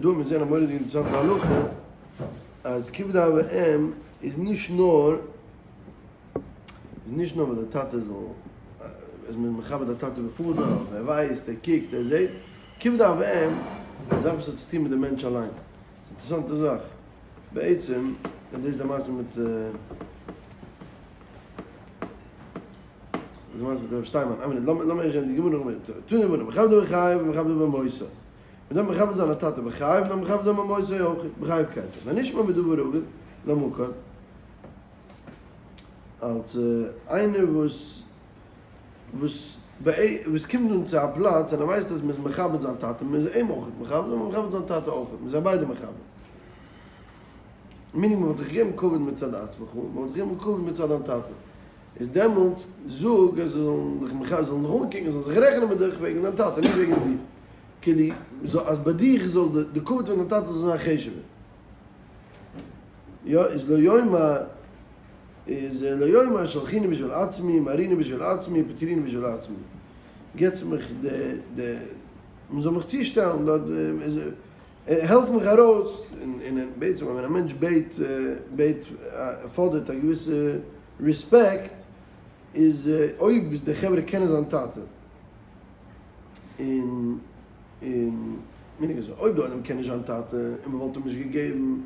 דא האט מען געזען א מורא'דיגע אינטערעסאנטע הלכה אז כיבוד אב ואם איז נישט נאר איז נישט נאר ווייל די טאטע זאל אז מען איז מכבד א טאטע בעפאר דאך ער ווייסט ער קוקט ער זעט כיבוד אב ואם איז א זאך וואס האט צוטון מיט די מענטש אליין אינטערעסאנטע זאך בעצם און דאס איז די מעשה מיט די מעשה מיט רב שטיינמאן לאמיר ערשט זען די גמרא נאכדעם תנו רבנן מכבדו בחייו ומכבדו במותו. מען דארף מכבד זיין א טאטע בחייו, מען דארף מכבד זיין במותו אויך, בחייו כיצד? והנשמע בדבר רגיל למקום, אלס איינער וואס וואס וואס קומט אן צו א פלאץ און ער ווייסט אז מען איז מכבד זיין טאטע, מען איז אים אויך מכבד און מען איז מכבד זיין טאטע אויך, מען איז זיי ביידע מכבד. meaning מען וואלט דיך געגעבן כבוד מצד עצמך, מען וואלט דיך געגעבן כבוד מצד דיין טאטע. איז דעמאלטס זאג אז זיי זאלן דיך מכבד, זאלן דיך אנקוקן, זאלן זיך רעכענען מיט דיך וועגן דיין טאטע, נישט וועגן דיר. כאילו אז ביי דיך זאל די כבוד פון דיין טאטע זאל זיין חשוב'ער. יא, איז לא יאמר, איז לא יאמר שלחיני בשביל עצמי, מריני בשביל עצמי, פטריני בשביל עצמי. געטס מיך די, די, מען זאל מיך צושטעלן דארט, העלף מיך ארויס, און בעצם ווען א מענטש בעט, בעט, פאדערט א געוויסע רעספעקט, איז אויב די חברה קענען זיין טאטע, און און מיין איך אזוי, אויב די עולם קען נישט זיין טאטע און מען וואלט אים נישט געגעבן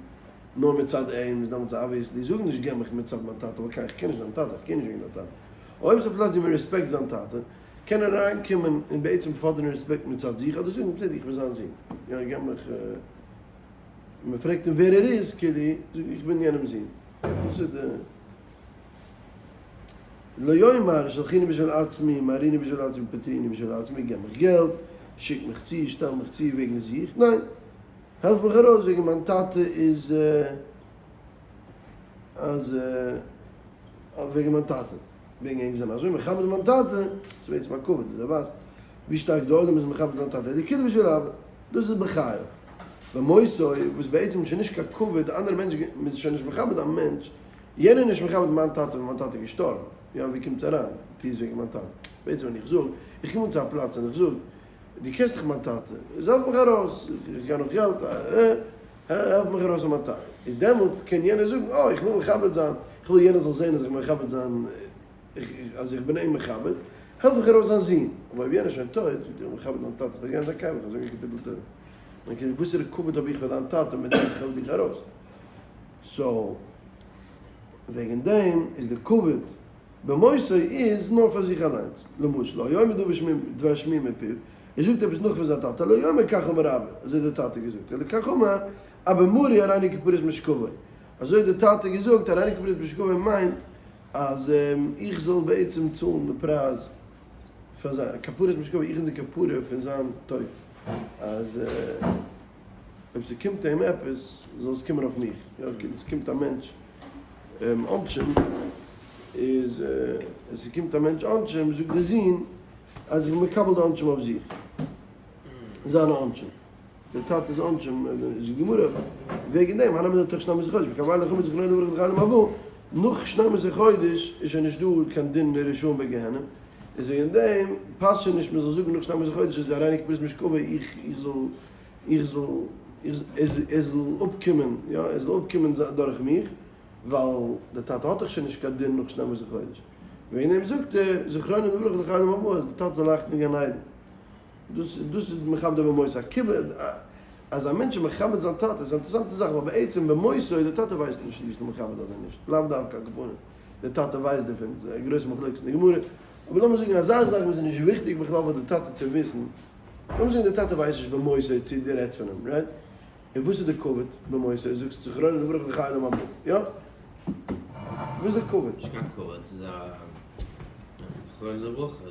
נאר מצד אים איז דעמאלטס obviously זאג נישט געב מיך מצד מיין טאטע ווייל קיין איך קען נישט דיין טאטע איך קען נישט וועגן דיין טאטע. אויב איז א פלאץ ווי מען רעספעקט זיין טאטע קען ער אריין קומען און בעצם פאדערן רעספעקט מצד זיך אדער זאגן בסדר איך בין זיין זון יא געב מיך מען פרעגט אים ווער ער איז כאילו זאג איך בין יענעמס זון דאס איז די לא יאמר שלחיני בשביל עצמי, מריני בשביל עצמי, פטריני בשביל עצמי, געב מיך געלט, שיק מיך צו, שטעל מיך צו וועגן זיך, ניין, העלף מיך ארויס וועגן מיין טאטע איז אז וועגן מיין טאטע, וועגן ענק זענען אזוי מכבד מיין טאטע, ס'איז בעצם א כבוד אז ער ווייזט ווי שטארק די עולם איז מכבד זיין טאטע, די כולו בשביל אבא, דאס איז בחייו, במותו וואס בעצם איז שוין נישט קיין כבוד, אנדערע מענטשן, מ'איז שוין נישט מכבד א מענטש יענער איז נישט מכבד מיין טאטע ווען מיין טאטע איז געשטארבן, יא ווי קומט עס אריין? טו עס וועגן מיין טאטע. בעצם ווען איך זאג, איך קום אן צו א פלאץ און איך זאג, דו קענסט דאך מיין טאטע, איז העלף מיך ארויס, איך גיי נאך געלט, אה אה, העלף מיך ארויס פון מיין טאטע. איז דעמאלטס קען יענער זאגן, אה איך וויל מכבד זיין, איך וויל יענער זאל זען אז איך בין מכבד זיין, אז איך בין אים מכבד, העלף איך ארויס זיין זון. אבער אויב יענער איז שוין טויט, זאגט ער, איך מכבד דיין טאטע, איך וועל גיין אין זיין קבר, איך וועל זאגן א קאפיטל תהלים. okay, וואסערע כבוד האב איך פאר דיין טאטע מיט דעם וואס איך העלף דיך ארויס? so וועגן דעם איז די כבוד במותו איז נאר פאר זיך אליינס, למשל לא יאמר דבר שמי דבר שמי מפיו, ער זאגט עפעס נאך פון זיין טאטע לא יאמר כך אמר אבא, אזוי האט די טאטע געזאגט, אלא כך אמר אבא מרי הריני כפרת משכבו, אזוי האט די טאטע געזאגט הריני כפרת משכבו מיינט אז איך זאל בעצם צאלן די פרייז פאר זיין כפרת משכבו, איך בין די כפרה פון זיין טויט, אז. אויב ס'קומט אים עפעס, זאל עס קומען אויף מיך. יא, כאילו ס'קומט א מענטש עונשים, איז ס'קומט א מענטש עונשים, זאגט דער זון אז איך בין מקבל די עונשים אויף זיך, זיינע עונשים, דער טאטע'ס עונשים, זאגט די גמרא, וועגן דעם, הני מילי תוך שנים עשר חודש, וכאן ואילך אמר זכרונו לברכה לחיים הבא, נאך שנים עשר חודש איז שוין נישט דא קיין דין רשעים בגיהנום, איז וועגן דעם פאסט שוין נישט מען זאל זאגן נאך שנים עשר חודש איז הריני כפרת משכבו, איך זאל. איך זאל, ער זאל אפקומען, יא, ער זאל אפקומען דורך מיך, ווייל דער טאטע האט דאך שוין נישט קיין דין נאך שנים עשר חודש. וועגן דעם זאגט ער, זכרונו לברכה לחיי עולם הבא, אז דער טאטע זאל לייכטן אין גן עדן. דאס דאס איז מכבד במותו. א כיבוד, אז א מענטש איז מכבד זיין טאטע, איז א אינטערעסאנטע זאך, ווייל בעצם במותו, דער טאטע ווייסט נישט צו דו ביסט אים מכבד אדער נישט, לאו דווקא על כל פנים, דער טאטע ווייסט דערפון, ס'איז א גרויסע מחלוקת אין די גמרא, אבער לאמיר זאגן אזא זאך וואס איז נישט וויכטיג בכלל פאר די טאטע צו וויסן, לאמיר זאגן די טאטע ווייסט נישט במותו צו דו רעדסט פון אים, right? און וואס איז די כבוד במותו? זאגסט זכרונו לברכה לחיי עולם הבא, יא? וואס איז די כבוד? נישט קיין כבוד, ס'איז א זכרונו לברכה,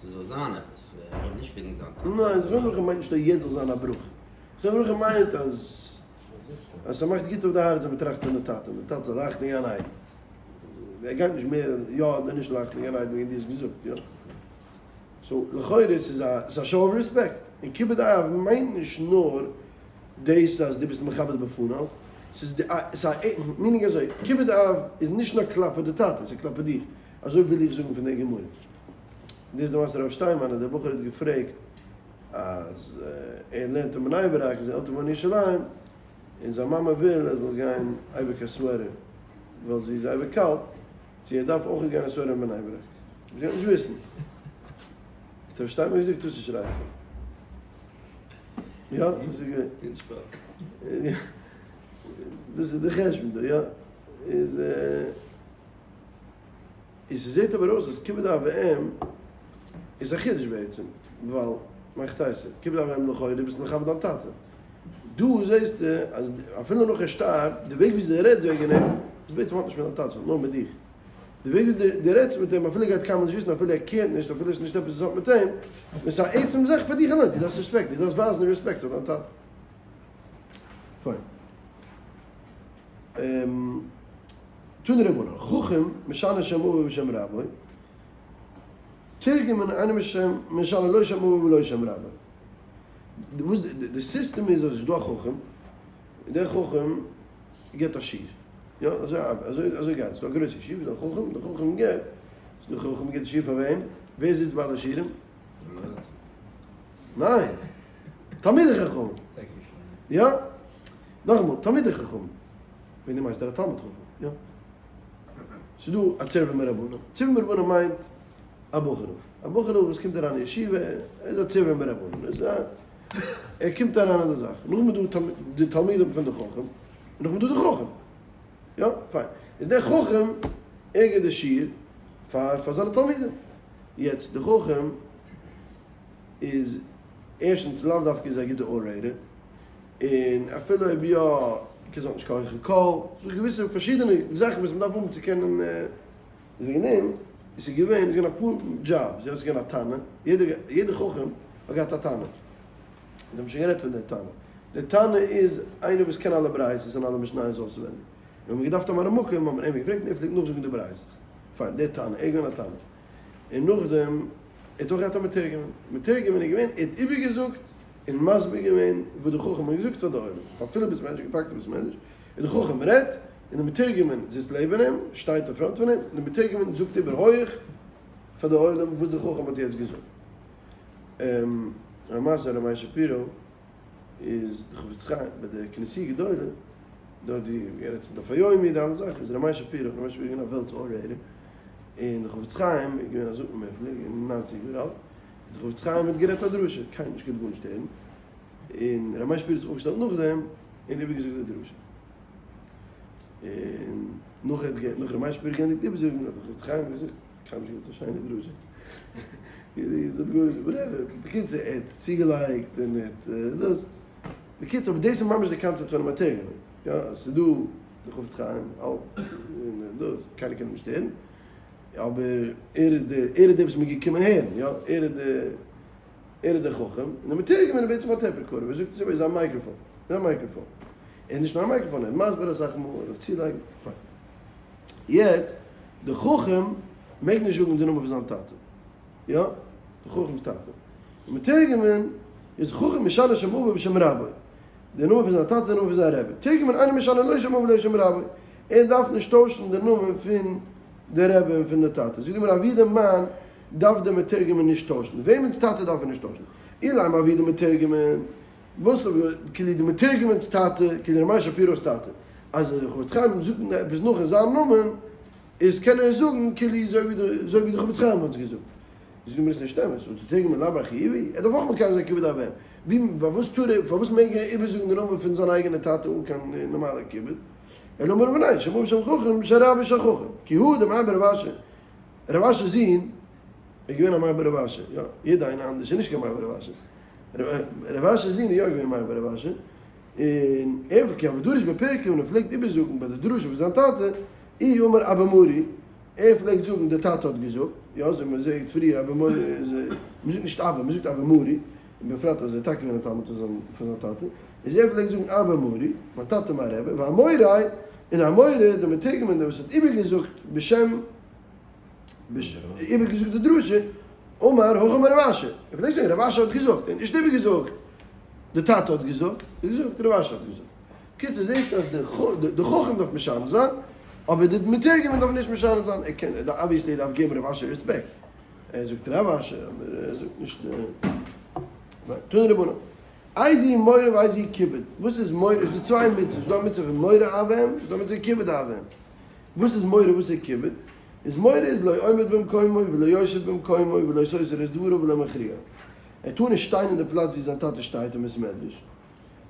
ס'זאל זיין עפעס, ער רעדט נישט וועגן זיין טאטע. ניין, זכרונו לברכה מיינט נישט אז יעצט זאל זיין א ברכה. זכרונו לברכה מיינט אז אז ס'מאכט גוט אויף די הארץ ווען מ'טראכט פון די טאטע, און די טאטע זאל לייכטן אין גן עדן. ער גייט נישט מער יא אדער נישט לייכטן אין גן עדן וועגן דו האסט געזאגט, יא? so לכאורה ס'איז א ס'איז א show of respect, און כיבוד אב מיינט נישט נאר דאס אז דו ביסט מכבד בפניו, ס'איז די א ס'איז א meaning אזוי, כיבוד אב איז נישט נאר כלפי די טאטע, ס'איז כלפי דיך, אזוי וויל איך זאגן פון די גמרא. דאס איז די מעשה רב שטיינמאן אז דער בחור האט געפרעגט. אז ער לערנט אין בני ברק און זיין עלטערן וואוינען אין ירושלים, און זיין מאמע וויל ער זאל גיין אייביג א sweater ווייל זי איז אייביג קאלט, צו ער דארף אויך גיין א sweater אין בני ברק. זי גייט נישט וויסן. דו פארשטייט מיר געזאגט טוסט נישט רייכערן. יא, דאס איז געווען. דאס איז די חשבון דא, יא. איז איז ס'זעט אבער אויס אז כיבוד אב ואם איז א חידוש בעצם, ווייל מהיכי תיתי, כיבוד אב ואם לכאורה דו ביסט מכבד דיין טאטע. דא זעסטו אז אפילו נאך ער שטארבט, די וועג וויאזוי דו רעדסט וועגן אים, איז בעצם האט נישט מיט דיין טאטע, ס'האט נאר מיט דיך. די וועג וויאזוי דו רעדסט מיט אים אפילו ער גייט קיינמאל נישט וויסן, אפילו ער care ט נישט, אפילו עס איז נישט עפעס וואס האט מיט אים, און ס'איז א עצם זאך פאר דיך אליין, דו דארפסט רעספעקט, דו דארפסט ווייזן רעספעקט פאר דיין טאטע. פיין. תנו רבנן, חכם משנה שם אביו ושם רבו, תורגמן אינו משנה לא שם אביו ולא שם רבו. וואס די סיסטעם איז אז עס איז דא א חכם, און דער חכם גיבט א שיעור. יא, אזוי ארבעט, אזוי אזוי גייט עס. ס'דא א גרויסע ישיבה, ס'דא א חכם, דער חכם גיבט, דער חכם גיבט די שיעור פאר וועם? ווער זיצט ביי די שיעורים? ניין! תלמידי חכמים! יא? נאכאמאל, תלמידי חכמים. וועגן דעם הייסט ער א תלמיד חכם, יא? ס'איז דא א צורבא מרבנן. צורבא מרבנן מיינט א בחור'ל. א בחור'ל וואס קומט אריין אין ישיבה, ער איז א צורבא מרבנן. ער איז א, ער קומט אריין אין די זאך. נאכדעם איז דא די תלמידים פון די חכם, און נאכדעם איז דא די חכם. יא? פיין. איז דער חכם, ער גיבט די שיעור פאר פאר זיינע תלמידים. יעצט די חכם איז ערשטנס לאו דווקא איז א גוטע orator, און אפילו אויב יא קען זיין האט נישט קיין הויכע קול, ס'דא געוויסע פארשידענע זאכן וואס מ'דארף האבן צו קענען, איז וועגן דעם איז געווען איז געווען אפאר דזשאבס, יא ס'איז געווען א תנא, יעדער יעדער חכם האט געהאט א תנא, אונז האבן שוין גערעדט פון דער תנא, דער תנא איז איינער וואס קען אלע ברייתות און אלע משניות אויסווענדיג, און ווען מ'האט געדארפט א מראה מקום האט מען אים געפרעגט און ער פלעגט נאכזאגן די ברייתות, פיין דער תנא, ער איז געווען א תנא, און נאכדעם ער האט אויך געהאט א מתורגמן, מתורגמן איז געווען ער האט איבערגעזאגט און מסביר געווען וואס די חכם האט געזאגט פאר די עולם, אפילו בית מדרש געפאקט אין בית מדרש, און די חכם רעדט, און די מתורגמן זיצט לעבן אים, שטייט אין front פון אים, און די מתורגמן זאגט איבער הויעך פאר די עולם וואס די חכם האט יעצט געזאגט. א מעשה ר' מאיר שפירא איז די חפץ חיים ביי די כנסי' גדולה, דארט ווי גערעדט פון דף היומי די אלע זאכן, איז ר' מאיר שפירא, ר' מאיר שפירא איז געווען א וועלטס orator, און די חפץ חיים איז געווען א זקן מופלג, ניינציג יאר אלט, די חפץ חיים האט גערעדט א דרשה, קיינער נישט געקענט גארנישט הערן, און ר' מאיר שפירא האט זיך אויפגעשטעלט נאכדעם און איבערגעזאגט די דרשה. און נאך ער האט נאך ר' מאיר שפירא געענדיגט איבערזאגן האט די חפץ חיים געזאגט, קיינמאל נישט געהערט אזא שיינע דרשה. בקיצור ער האט צוגעלייגט און ער האט דאס, בקיצור אבער דאס איז ממש די קאנצעפט פונעם מתורגמן, יא ס'איז דא די חפץ חיים אלט און דאס, קיינער קען אים נישט הערן, אבער ער איז די ער איז דער וואס מ'איז געקומען הערן, יא, ער איז די ער איז דער חכם, און דער מתורגמן איז בעצם א tape recorder, ווי זאגט עס איבער, איז א מיקראפאן, איז א מיקראפאן, ער איז נישט נאר א מיקראפאן, ער איז מסביר אסאך מאל, ער דארף צולייגן, פיין. יעצט, דער חכם מעג נישט זאגן די נאמען פון זיין טאטע, יא, דער חכם'ס טאטע. דער מתורגמן איז חכם משנה שם אביו ושם רבו. די נאמען פון זיין טאטע די נאמען פון זיין רבי. מתורגמן אינו משנה לא שם אביו ולא שם רבו. ער דארף נישט טוישן די נאמען פון די רבי און פון די טאטע. זאגט די גמרא אבי די מאן דארף די מתורגמן נישט טוישן. וועמענס טאטע דארף ער נישט טוישן? אילימא אבי דמתורגמן. וואס כאילו די מתורגמן'ס טאטע, כאילו ר' מאיר שפירא'ס טאטע. אז די חפץ חיים זאגט עפעס נאך אין זיין נאמען, איז קען ער עס זאגן כאילו אזוי ווי די חפץ חיים וואלט עס געזאגט. זאגט די גמרא ס'נישט אמת, און תתרגמ לאו חיובי, ער דארף אויך מקיים זיין כיבוד אב ואם, ווי פארוואס טאר ער, פארוואס מעג ער איבערזאגן די נאמען פון זיין אייגענע טאטע אן קיין נארמאלע כיבוד? אלא אמר רב ניין, שם אביו שם חכם, שם רבו שם חכם, כי הא דמר בר רב אשי, רב אשי'ס זון איז געווען א מר בר רב אשי, יא, יעדע איינער אנדערש איז נישט קיין מר בר רב אשי, רב אשי'ס זון איז יא געווען מר בר רב אשי, און ער כי הוה דריש בפירקא און ער פלעגט איבערזאגן ביי די דרשה פון זיין טאטע, איהו אמר אבא מרי, ער פלעגט זאגן דער טאטע האט געזאגט, יא אזוי מען זעט פריער אבא מרי איז, מען זאגט נישט אבא, מען זאגט אבא מרי, און בפרט אז ער איז טאקע געווען א תלמיד פון זיין פון זיין טאטע, איז ער פלעגט זאגן אבא מרי, מיין טאטע מיין רבי, ואמוראי, און אמורא דער מתורגמן דער וואס האט איבערגעזאגט בשם, איבערגעזאגט די דרשה, אמר הכי אמר רב אשי, ער פלעגט זאגן רב אשי האט געזאגט, ער האט נישט איבערגעזאגט די טאטע האט געזאגט, ער האט געזאגט רב אשי האט געזאגט. קיצור זעסטו אז די חכם דארף משנה זיין, אבער די מתורגמן דארף נישט משנה זיין, ער קען, obviously דארף געבן רב אשי רעספעקט, ער זאגט רב אשי אבער ער זאגט נישט. תנו רבנן. איזהו מורא ואיזהו כיבוד. וואס איז מורא? ס'איז דא צוויי מצוות. ס'איז דא א מצוה פון מורא אב ואם, ס'איז דא א מצוה פון כיבוד אב ואם. וואס איז מורא וואס איז כיבוד? איז מורא איז לא עומד במקומו ולא יושב במקומו ולא סותר את דבריו ולא מכריעו. ער טאר נישט שטיין אין די פלאץ ווי זיין טאטע שטייט אין בית מדרש.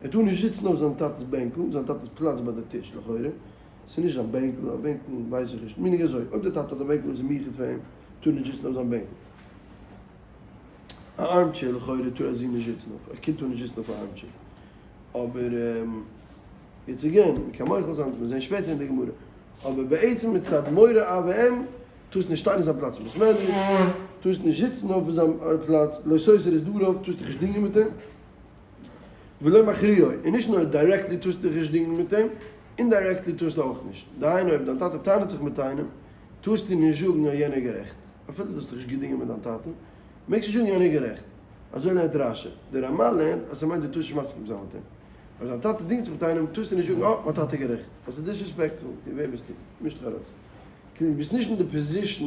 ער טאר נישט זיצן אויף זיין טאטע'ס בענקל, זיין טאטע'ס פלאץ ביי די טיש לכאורה. ס'איז נישט זיין בענקל, א בענקל ווייס איך נישט. מנהג אזוי, אויב די טאטע האט א בענקל וואס איז מיוחד פאר אים, טאר ער נישט זיצן אויף זיין בענקל. א armchair לכאורה טאר א זון נישט זיצן אויף, א קינד טאר נישט זיצן אויף א armchair. אבער יעצט again, מ'קען מוחל זיין, וועט מען זען שפעטער אין די גמרא. אבער בעצם מצד מורא אב ואם, טארסט נישט שטיין אין זיין פלאץ אין בית מדרש, טארסט נישט זיצן אויף זיין פלאץ, לא סותר את דבריו, טארסט דיך נישט דינגען מיט אים, ולא מכריעו, און נישט נאר directly טארסטו דיך נישט דינגען מיט אים, indirectly טארסטו אויך נישט. דהיינו אויב דיין טאטע טענה'ט זיך מיט איינעם, טארסטו נישט זאגן אז יענער איז גערעכט, אפילו דו האסט דיך נישט געדינגען מיט דיין טאטע, מעגסט נישט זאגן יענער איז גערעכט. אזוי לערנט רש"י. דער רמ"א לערנט אז ס'מיינט דו טארסט נישט מסכים זיין מיט אים. אויב דיין טאטע דינגט זיך מיט איינעם טארסטו נישט זאגן אה, מיין טאטע איז גערעכט. ווייל ס'איז disrespectful. ווער ביסטו? מיש דיך ארויס. כאילו דו ביסט נישט אין די position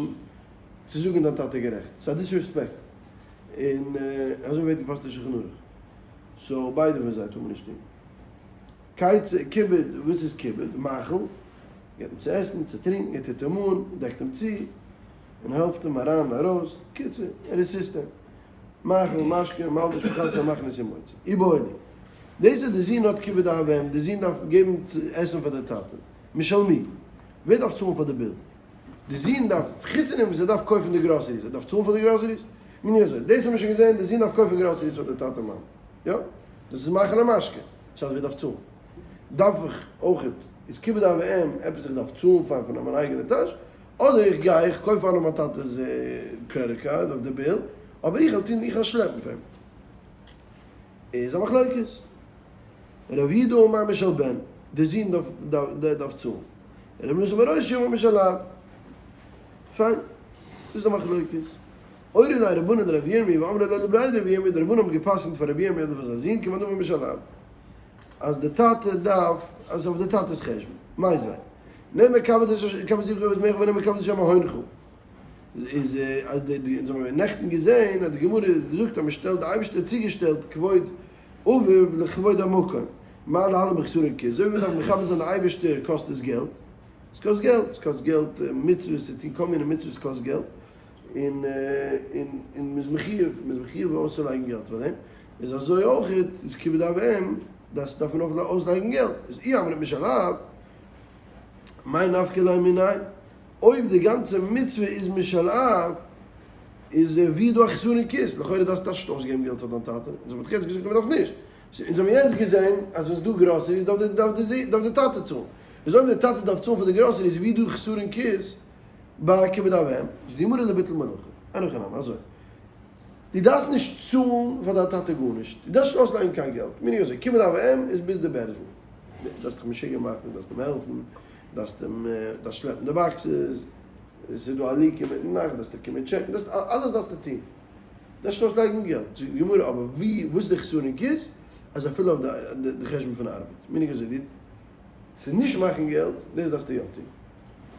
צו זאגן דיין טאטע איז גערעכט. ס'איז א disrespect. און אזוי ווערט געפסק'נט אין שולחן ערוך. so ביידע פון זיי טאר מען נישט טון. כיצד, כיבוד, וואס איז כיבוד? מאכל, געבט אים צו עסן, צו טרינקען, ער טוט אים אן, דעקט אים צו, און העלפט אים אריין און ארויס, קיצור, ער assist אים. מאכל, משקה, מלבוש, מכסה, מכניס און מוציא. איבעיא להו. דאס אז די זון האט כיבוד אב ואם, די זון דארף געבן צו עסן פאר די טאטע. משל מי? ווער דארף צאלן פאר די bill? די זון דארף, חוץ פון דעם וואס ער דארף קויפן די groceries, ער דארף צאלן פאר די groceries? מינוי אזוי, דאס האבן מיר שוין געזען, די זון דארף קויפן groceries פאר די טאטע מאמע. יא? דאס איז מאכל און משקה. סא ווער דארף צאלן? דארף איך אויכעט, איז כיבוד אב ואם עפעס איך דארף צאלן פאר פון מיין אייגענע טאש, אדער איך גיי איך קויף איין אויף מיין טאטע'ס credit card אויף די bill, אבער איך וועל טון איך וועל שלעפן פאר אים. איז א מחלוקת. רב יהודה אמר משל בן, די זון דארף צאלן. רבי אלעזר בן אושעיא אמר משל אב. פיין. דאס איז די מחלוקת. אורו ליה רבנן לרבי ירמי' ואמרי לה לבריה דרבי ירמי', די רבנן האבן גע'פסק'נט פאר רבי ירמי' אדער פאר זיין זון כמאן דאמר משל אב. אז די טאטע דארף, אז אויף די טאטע'ס חשבון. מיתיבי. נאמר כבד את כבד אביך ואת אמך ונאמר כבד את שם אהונך. איז אז די די אונז האבן נעכטן געזען אז די גמרא זאגט אז מען שטעלט די אייבערשטער האט צוגעשטעלט כבוד אביו לכבוד המקום. מה להלן בחסרון כיס. אזוי ווי מען דארף מכבד זיין די אייבערשטער קאסט עס געלט. עס קאסט געלט. עס קאסט געלט מצוות צו טון כל מיני מצוות קאסט געלט. און און און מען איז מחיוב מען איז מחיוב אויסצולייגן געלט פאר דעם. איז אזוי אויך איז כיבוד אב ואם דאס דארף מען אויך אויסלייגן געלט. איז אי אמרת משל אב. מאי נפקא ליה מיניה? אויב די גאנצע מצוה איז משל אב, איז ווי איז דא א חסרון כיס? לכאורה דארפסטו נישט אויסגעבן געלט פאר דיין טאטע, אונז האבן דאך יעצט געזאגט אז מען דארף נישט. אונז האבן יעצט געזען אז ווען ס'איז דא groceries דארף די טאטע צאלן. איז אויב די טאטע דארף צאלן פאר די groceries ווי איז דא חסרון כיס ביי כיבוד אב ואם? זאגט די גמרא לביטול מלאכה. אין הכי נמי, אזוי. דו דארפסט נישט צאלן פאר דיין טאטע גארנישט, דו דארפסט נישט אויסלייגן קיין געלט, מינינג אזוי, כיבוד אב ואם איז ביז די בערזל, דו דארפסט דיך משוגע מאכן, דו דארפסט אים העלפן, דארפסט אים, דארפסט שלעפן די boxes, עס איז דא א leak אינמיטן נאכט, דארפסטו קומען טשעקן, דארפסט, אלעס דארפסטו טון, דארפסט נישט אויסלייגן געלט, זאגט די גמרא, אבער ווי, וואס איז די חסרון כיס, אז אפילו אויף די חשבון פון ארבעט, meaning אזוי, דו, צו נישט מאכן געלט, דאס דארפסטו יא טון.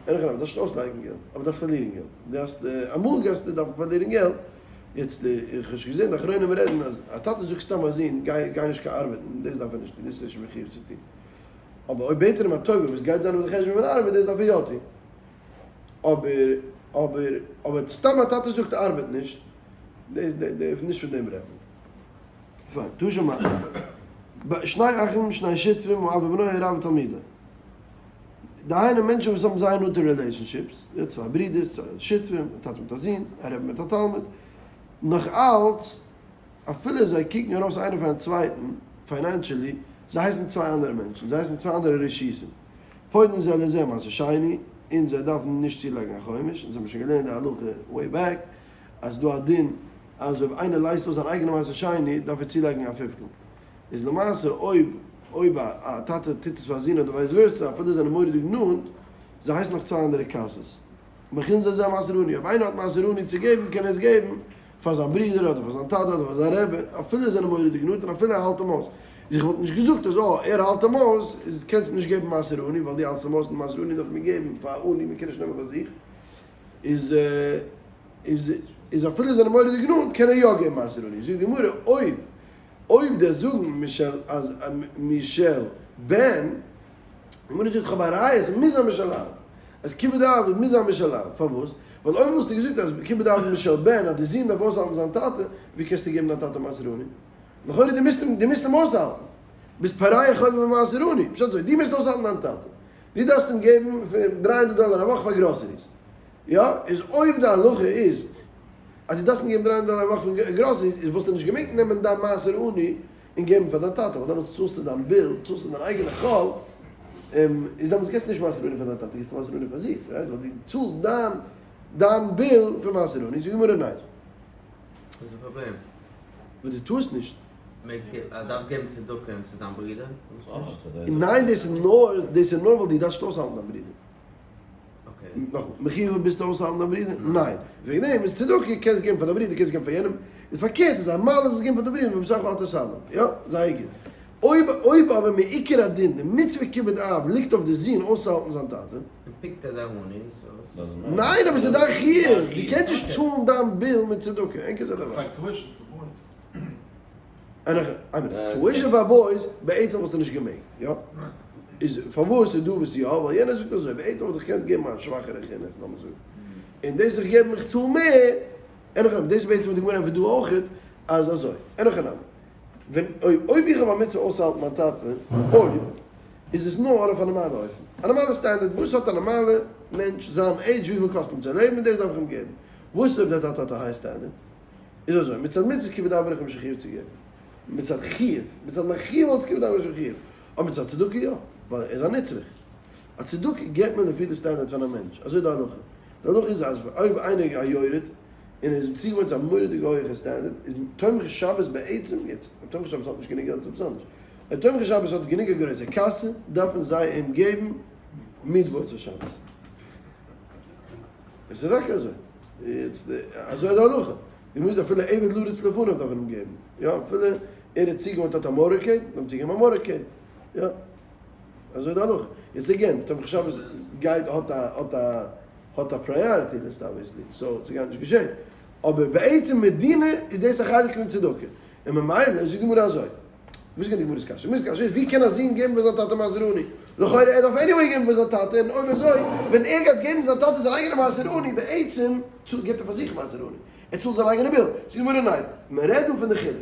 אין הכי נמי, דארפסט נישט אויסלייגן געלט, אבער דארפסט פארלירן געלט. דו האסט, אמאל גייסטו דארפן פארלירן געלט, יעצט איך האב שוין געזען די אחרונים רעדן אז א טאטע זאגט סתם א זון גיי גיי נישט קיין ארבעטן, דאס דארף ער נישט טון, דאס איז ער נישט מחיוב צו טון. אבער אויב בעט ער אים א טובה וואס גייט זיין אויף די חשבון פון ארבעט, דאס דארף ער יא טון. אבער אבער אבער סתם א טאטע זאגט ארבעט נישט, דאס דאס נישט פון דעם רעדט מען. פיין, תא שמע. שני אחים שני שותפים האב ובנו הרב ותלמידו. דהיינו מענטשן וואס האבן זייער נאנטע relationships, יא צוויי ברידערס, צוויי שותפים, א טאטע מיט א זון, א רבי מיט א תלמיד, נאך אלץ אפילו זיי קוקן ארויס איינער פארן צווייטן financially, זיי הייסן צוויי אנדערע מענטשן, זיי הייסן צוויי אנדערע רשותים, פודין זה לזה מעשר שני, און זיי דארפן נישט צולייגן א חומש, אונז האבן שוין געלערנט די הלכה way back, אז ס'דא א דין אז אויב איינער לייזט אויס זיין אייגענע מעשר שני דארף ער צולייגן א פיפטל. איז למעשה אויב אויב א טאטע טוט עס פאר א זון אדער vice versa אפילו זיי זענען מורא'דיג נאנט, זיי הייסן נאך צוויי אנדערע קאסעס. מכין זה זה מעשר עני, אויב איינער האט מעשר עני צו געבן קען ער עס געבן פאר זיין ברודער אדער פאר זיין טאטע אדער פאר זיין רבי, אפילו זיי זענען מורא'דיג נאנט און אפילו ער האלט אים אויס. איז איך וואלט נישט געזאגט אז אה ער האלט אים אויס איז קענסט אים נישט געבן מעשר עני ווייל דו האלטסט אים אויס און מעשר עני דארף מען געבן פאר עני מען קען נישט נעמען פאר זיך. איז איז איז אפילו זיי זענען מורא'דיג נאנט קען ער יא געבן מעשר עני. זאגט די גמרא אויב. אויב דו זאגן משל אז משל בן, גמרא זאגט כ'האב א ראיה ס'מוז זיין משל אב, אז כיבוד אב מוז זיין משל אב, פארוואס? ווייל אויב וואלסטו געזאגט אז כיבוד אב איז משל בן אז די זון דארף אויסהאלטן זיין טאטע, ווי קענסטו געבן דיין טאטע מעשר עני? לכאורה דו מוזט אים דו מוזט אים אויסהאלטן, ביסט פורע חוב במעשר עני, פשט אזוי, דו מוזט אויסהאלטן דיין טאטע, דו דארפסט אים געבן 300 דאלער א וואך פאר groceries, יא? איז אויב די הלכה איז אז דו דארפסט אים געבן 300 דאלער א וואך פאר groceries, איז וואלסטו נישט געמעגט נעמען דיין מעשר עני און געבן פאר דיין טאטע, ווייל דעמאלטס צאלסטו דיין bill, צאלסטו דיין אייגענע חוב, איז דעמאלטס געבסטו נישט מעשר עני פאר דיין טאטע, געבסטו מעשר עני פאר זיך, right? ווייל דו צאלסט דיין דיין bill פון מעשר עני, זאגט די גמרא ניין. וואס איז די פראבלעם? ווייל דו טארסט נישט. מעגסט געבן, דארפסט געבן צדקה צו דיין ברודער? ניין דאס איז נאר, דאס איז נאר ווייל דו דארפסט אויסהאלטן דיין ברודער. נאכאמאל, מחיוב ביסטו אויסהאלטן דיין ברודער? ניין. וועגן דעם איז צדקה, קענסט געבן פאר דיין ברודער, קענסט געבן פאר יענעם. איז פארקערט, איז א מעלה זאלסט געבן פאר דיין ברודער, ובתוכך אל תתעלם. יא, זייער גוט. אויב אויב אבער מעיקר הדין, די מצוה כיבוד אב ליגט אויף די זון אויסצוהאלטן זיין טאטע. און פונקט אז ער האט נישט, סאו וואס? ניין, אבער ס'איז דיין חיוב, דו קענסט נישט צאלן דיין bill מיט צדקה, אין כזה דבר. tuition פאר boys, בעצם וואלסטו נישט געמעגט, יא? איז פארוואס איז דא וואס יא? ווייל יענער זאגט אזוי, בעצם וואלט איך געקענט געבן א שוואכערע חינוך, לאמיר זאגן, און דאס איך געב איך צאל מער, אין הכי נמי, דאס איז בעצם וואס די גמרא ענטפערט דא אויכעט, אז אזוי, אין הכי נמי, ווען אויב אויב איך האב א מצוה אויסצוהאלטן מיין טאטע, אויב, איז עס נאר אויף א נארמאלע אופן, א נארמאלע standard, וואס האט א נארמאלע מענטש זיין עידזש וויפיל קאסט אים צו לעבן און דאס דארף איך אים געבן, וואס איז אויב דער טאטע האט א high standard? איז אזוי, מצד מצוות כיבוד אב בין איך נישט מחיוב צו געבן, מצד חיוב, מצד מיין חיוב אלס כיבוד אב בין איך נישט מחיוב, אבער מצד צדקה יא, ווייל ער איז א נצרך. א צדקה געבט מען לפי די standard פון א מענטש, אזוי איז די הלכה. די הלכה איז אז אויב איינער איז א יורד, און ער איז צוגעוואוינט צו א מורא'דיגע הויעכע standard, איז תומכי שבת בעצם, יעצט, אויב תומכי שבת האט נישט גענוג געלט איז עפעס אנדערש, אויב תומכי שבת האט גענוג א גרויסע קאסע, דארפן זיי אים געבן meatballs פאר שבת. עס איז טאקע אזוי. יעצט אזוי איז די הלכה. דו מוזט אפילו עבד לרוץ לפניו דארף מען אים געבן. יא, אפילו ער האט צוגעוואוינט האט א motorcade, דארף מען צוגעבן א motorcade. יא. אזוי איז די הלכה. יעצט again, תומכי שבת גייט האט א האט א האט א priority list obviously, so ס'גייט נישט געשען. אבער בעצם מדינא איז דאס א חלק פון צדקה. און ממילא זאגט די גמרא אזוי. וואס איז געווען די גמרא'ס קשיא? גמרא'ס קשיא איז ווי קען א זון געבן פאר זיין טאטע מעשר עני? לכאורה ער דארף anyway געבן פאר זיין טאטע, און אויב אזוי ווען ער גייט געבן זיין טאטע זיין אייגענע מעשר עני בעצם צאלט געבט ער פאר זיך מעשר עני, ער צאלט זיין אייגענע bill. זאגט די גמרא ניין, מען רעדט דא פון די חילוק,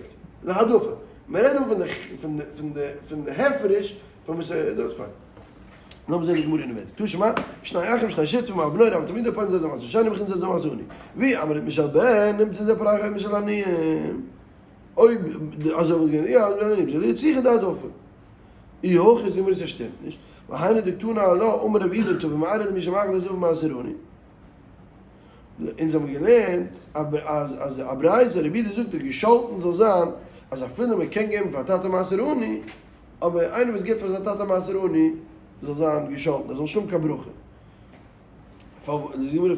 להעדפה, מען רעדט דא פון די פון די פון די פון די הפרש פון וואס ער דארט פיין. לאמיר זען די גמרא אינעווייניג. תא שמע, שני אחים שני שותפים אב בנו רב תלמידו פועלים זה זה מעשר שני מכין זה זה מעשר עני. ואי אמרת משל בן נמצא זה פורע חוב משל עניים. אויב אזוי וואלט געווען יא אז ווען נישט צריכא דהעדפה. אי הכי איז גמרא ס'שטימט נישט, והיינו דקתני עלה אמר רב יהודה טבין מארעא למי שמאכיל את אביו מעשר עני. אונז האבן געלערנט אז אז א ברייתא רב יהודה זאגט אז געשאלטן זאל זיין אז אפילו מען קען געבן פאר טאטע מעשר עני, אבער איינער וואס גיבט פאר זיין טאטע מעשר עני זאל זיין געשאלטן ער זאל נישט האבן קיין ברכה.